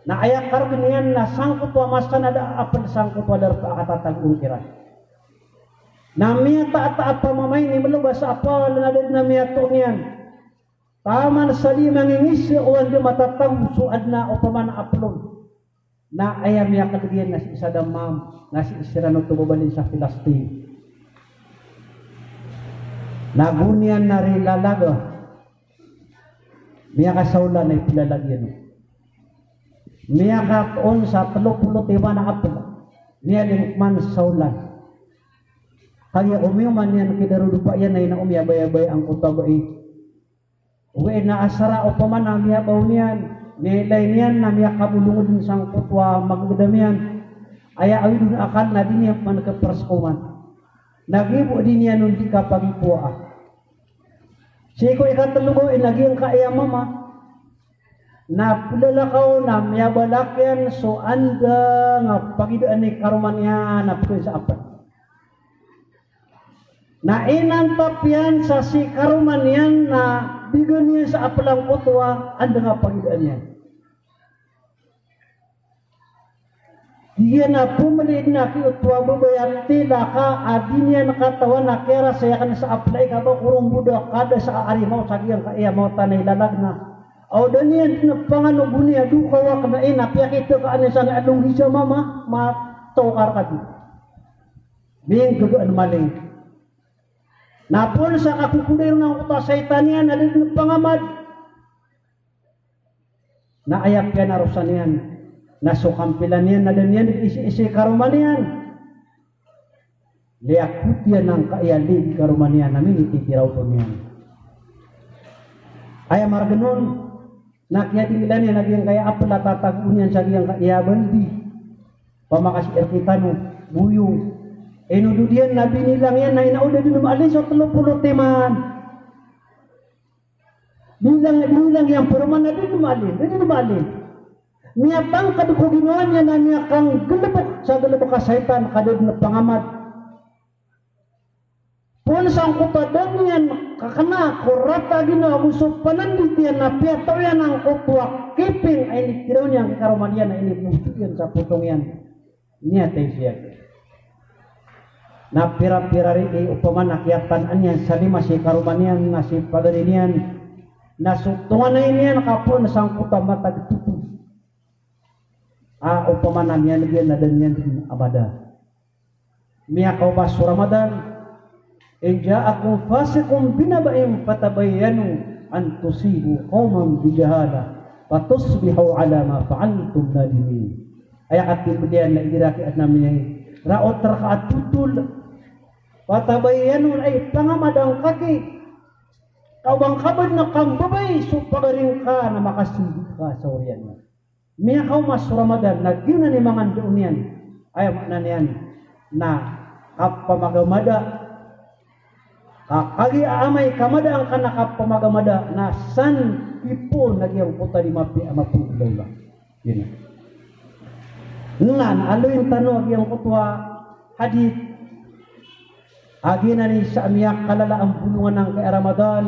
Na aya kargn iyan na sangkoto a masa na da a apl sangkoto a darpa a katatagoon kiran. Na miyataata a pamamaini mlobas a apl na da dn a miyatoon iyan. Taman sa di mangingis o anda matatago so adn a opama na apl on. Na aya miyakadg iyan na sii sa Dammam, na sii siran oto babalin sa Filistin. Na go niyan na ri lalaga. Miyakasaolan na iphlalag iyan. Miyakatoon sa tlo polo timan a apl. Miyalingkman sa olan. Kagiya omiyoman iyan kidarodopa iyan na ina o miyabayabaya angkoto a bai. Ogaid na asar a opama na miyabaw niyan, miyailay niyan na miyakabolong dn sangkoto a magdam iyan. Aya awid on a akal na di niyan man khaprasmilay. Na giya bo di niyan on di kapagipoa. Sii ko ikatlo gawii na giyangkaya mama na plalakaw na miyabalak iyan so anda nga pagidaan i karoma niyan a pkhaisa apl. Na inantap iyan sa sii karoma niyan na bigan iyan sa apl angkoto a anda nga pagidaan iyan. Giya na pmlid na ki oto a babay a tilaka a di niyan katawan a kiyarasay akn sa apl a ika ba ko romboda kada sa arimaw sa giyangkaya mawtan a ilalag na. Aw da niyan dn pangano bo niyan dokaw akn a ina piyakita ka ani sa nga along isa mama matawkar ka di. Minggagaan maling. Na pn sa kakokoday ron angkoto a saitan iyan a da dn pangamad. Na aya piyanarosan iyan na so kampilan iyan na da niyan dn isiisi karoma niyan. Liyakot iyan angkaya lid i karoma niyan na minititiraw on iyan. Aya margn on na kiyadingilan iyan a giyangkaya apl a tatagoon iyan sa giyangkaya baldi. Pamakasi rktano, boyong. Inodod iyan na binilang iyan na ina o da dn maalin so tlo polo timan. Bilang, bilang iyan paroman na di dn maalin, di dn maalin. Miyatangkd ko ginawa niyan na miyakanggalbk sa galbk a saitan ka da dn pangamad. Pn sangkoto a da niyan kakna ko rata a ginawa ago so panandit iyan na piyataw iyan angkoto a kiping a initiraw niyan ki karoma niyan a inipotong iyan sa potong iyan. Niyan tay siya. Na pira-pira ri i opama na kiyatanaan iyan sa lima si karoma niyan na si pagari niyan. Na so tonganay niyan ka pn sangkoto a matag toto. A opama na niyan giyan na da niyan dn amada. Miyakaoma so Ramadan. In ja'akum fasiqun binaba'in fatabayyanu an tusibu qawman bijahalah fatusbihu ala ma fa'altum nadimin. Aya katimbl iyan na igira ki adn a miyaraot rka a totol. Fatabayyanu, ay pangamadn ka ki. Ka o ba ngka bd na kambabay so pagari ngka na makasmbit ka sa oriyan iyan. Miyakaoma so Ramadan na giyanan i mangandao niyan. Aya maana niyan na kapamagamada. Ka kagiya amay ka mada angka na kapamagamada na san ki poon a giyangkoto a di mapiya a mapolog a ola. Giyanan. Na aloyin tano a giyangkoto a hadith. A giyanan i isa a miyakalala a mbolongan angkai a Ramadan.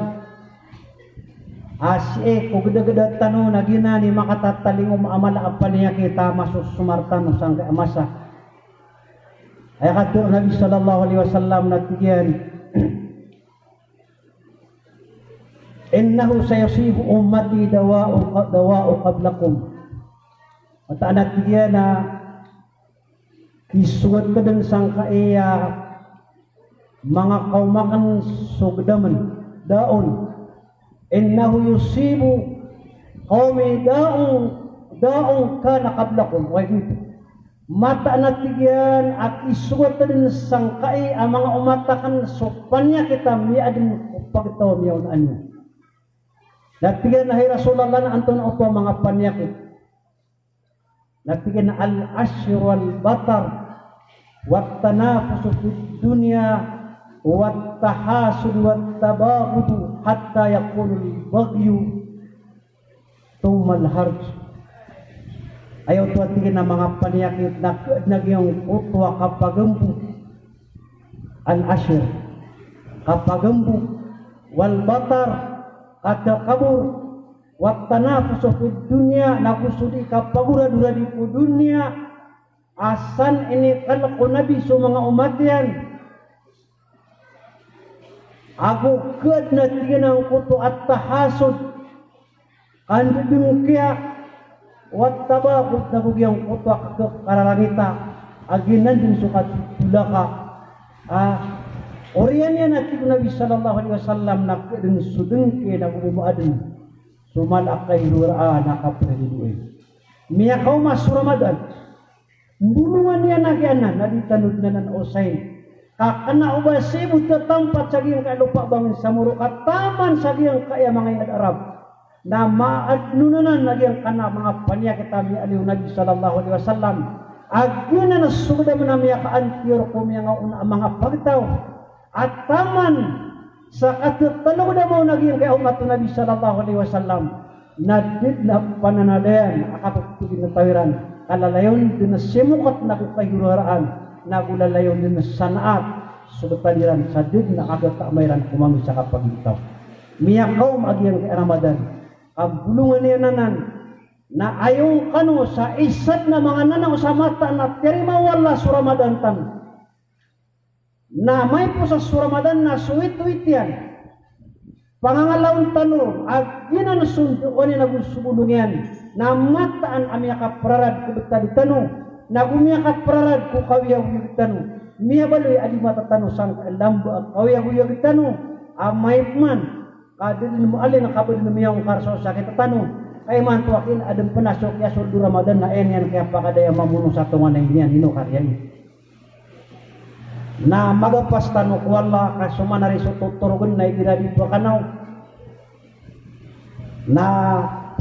A sii ko gdagda tano na giyanan i makatatalingoma a mala a paniyakit a masosomar tano sangkai a masa. Aya katharo o Nabi sallallahu alaihi wasallam na tig iyan, "Innahu sayusibu ummati dawa'u, dawa'u qablakum." Mataan a tig iyan a kisogat dn sangkai a manga kaoma akn so gdamn, daon. Innahu yusibu qawmi da'un, da'un kana qablakum. Way dito. Mataan a tig iyan a kisogat dn sangkai a manga omat akn so paniyakit a miyaadn ko pagtaw a miyaonaan iyo. Na tig iyan a hay Rasulullah, na antonaa oto a manga paniyakit? Na tig iyan a al-ashru wal-batar, wat-tanafusu fid-dunya, wat-tahasudu wat-tabaghudhu, hatta yakunal-baghyu Thummal harj. Aya oto a tig iyan a manga paniyakit na kna giyangkoto a kapagambo. Al-ashir. Kapagambo. Wal batar. Katakabur. Wat tanafusu fid dunya. Na go so di kapagoradoradi ko doniya. A san inikalk o Nabi so manga omat iyan. Ago kna tig iyan angkoto a tahasud, kandedengkiya, wat tabaghud, na go giyangkoto a kekekararangitan, a giyanan den so katotolaka. Ah, oriyan iyan a tig o Nabi sallallahu alaihi wasallam na kna den so dengki na go bo maaden so mala a kahirowaraan a kapriridoay. Miyakaoma so Ramadan. Mbolongan iyan a giyanan a di tano den anan osayin. Ka kena o ba sii bo tatampat sa giyangkaya lopa bangin sa Morocco, taman sa giyangkaya manga inad Arab. Na maadn on anan a giyangkanan a manga paniyakit a miyaaloy o Nabi sallallahu alaihi wasallam. A giyanan so gdaman a miyakaantiyor ko miyangaoona a manga pagtaw. A taman sa katetalogdam on a giyangkaya omat o Nabi sallallahu alaihi wasallam, na da den a pananadayan a kapagpagintawir iran, ka lalayon den a simokat na go kahirowaraan, na go lalayon den a sanaat so btad iran sa da den a kagatama iran ko mami sa kapagintaw. Miyakaoma a giyangkaya Ramadan, ka mbolongan iyan anan, na ayong kano sa isa den a manga nanaw sa mataan a tiyarima o Allah so Ramadan tano. Na maipos a so Ramadan na so witwit iyan. Pangangalaon tano a giyanan so ndoan iyan ago so bolong iyan. Na mataan a miyakaprarad ko btad tano. Na go miyakaprarad ko kaoyagoyag tano. Miyabaloy a di matatano sangkai a lamba a kaoyagoyag tano. A maip man. Ka da den maalin a ka ba den miyangkar so sakit tano. Ka imanto a kna aden pen a so kiyasold o Ramadan na aya niyan kiyapakadaya mamono sa tonganay niyan, ino kariya iyan. Na magapas tano ko Allah, ka so manari so totorogen na igira di pakanaw. Na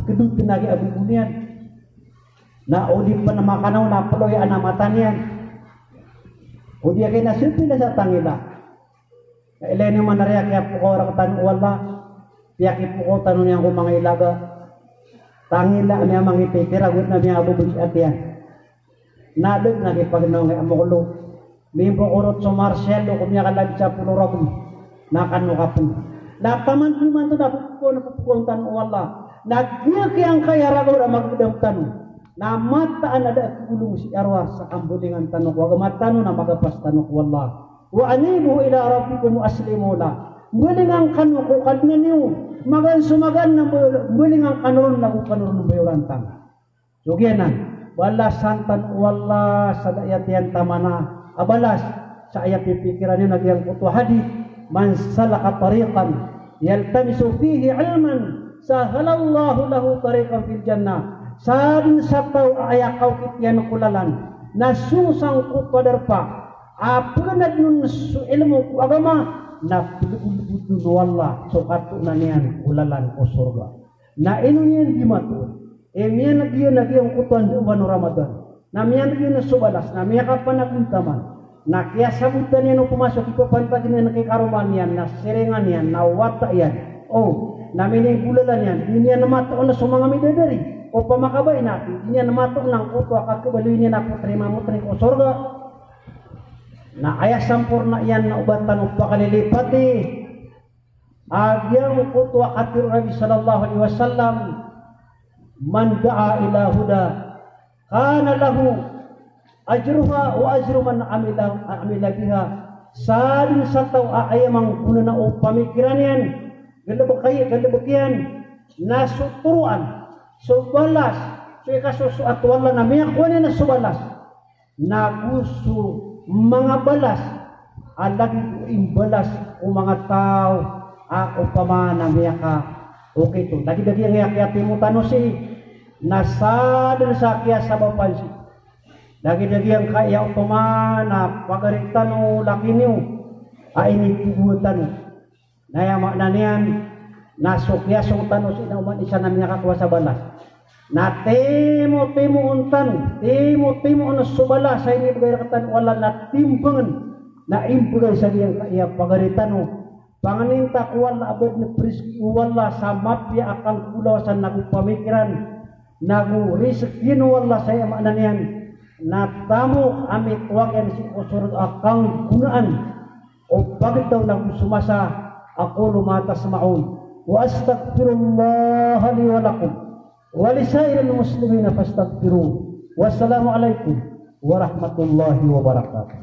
kedoten a giya gogo niyan. Na o di pen makanaw na ployaan a mata niyan. O di a kena sepila sa tangila. Ilay niyo man a riya kiyapokaw rektano o Allah, piyakipokaw tano niyan ko manga ilaga. Tangila a miyamangipikir ago na miyabobos i ati iyan. Na da den a kipagnaw ngkai a mokolo. Mimpokorot so Marcelo ko miyakalabi sapolo ragon. Na kano kapen. Na taman imanto na popokaw, na popokaw tano o Allah. Na giyangkaya ragaw a magdam tano. Na mataan a da a kegolong sii a rowar sa kambalingan tano ko agama tano na magapas tano ko Allah. Wa anibu ila rabbikum wa aslimu lah. Mbalingan kano ko Kadnan iyo. Magaan so magaan na mbalingan kano ron na go kano ron mbayoran tano. So giyanan, balasan tano o Allah sa da a aya tiyan tamana a balas sa aya pipikiran iyo na giyangkoto a hadith, "Man salaka tariqan yaltamisu fihi ilman, sahhalallahu lahu tariqan fil jannah." Sa den sa taw a aya kaokit iyan ko lalan na so sangkoto a darpa a peganadn on so ilmo ko agama, na pelbodlbodn on o Allah so katoona niyan ko lalan ko sorga. Na ino niyan di matoon? E, miyaneg iyan a giyangkoto a ndao o Ramadan. Na miyaneg iyan so balas, na miyakapanagontaman. Na kiyasabotan iyan opama so kipapantag iyan ki karoma niyan, na siringan iyan, na wata iyan. O, na minigolalan iyan, di niyan matoon so manga midadari. Opama ka ba ina, di niyan matoon angkoto a kakhabaloy niyan a potri mamotri ko sorga. Na aya samporna iyan na o ba tano pakalilipati a giyangkoto a katharo o Nabi sallallahu alaihi wasallam, "Man da'a ila huda, kana lahu ajruha wa ajru man amila, amila biha." Sa den sa taw a aya mangkonana o pamikiran iyan, galebek aya, galebek iyan, na so toroan, so balas, so ikasosoat o Allah na miyakowa niyan so balas. Na go so manga balas a lagid o imbalas o manga taw a opama na miyakaokit on. Lagid a giyangkaya kiyatimo tano sii na sadn sa kiyasabapan sii. Lagid a giyangkaya opama na pagari tano, laki niyo a initogoan tano. Na aya maana niyan na so kiyasong tano sii na oman isa na miyakakowa sa balas. Na timotimoon tano, timotimoon so balas a inibgay rktano o Allah na timbangn, na imbgay sa giyangkaya pagari tano. Pangnin ta ko Allah a ba dn prizki o Allah sa mapiya a kanggolawasan nago pamikiran, nago rizkiin o Allah sa aya maana niyan na tamok a mitowa iyan sii ko sorga a kanggonaan o pagtaw nago so masa. أقول ما تسمعون وأستغفر الله لي ولكم ولسائر المسلمين فاستغفروه. والسلام عليكم ورحمة الله وبركاته.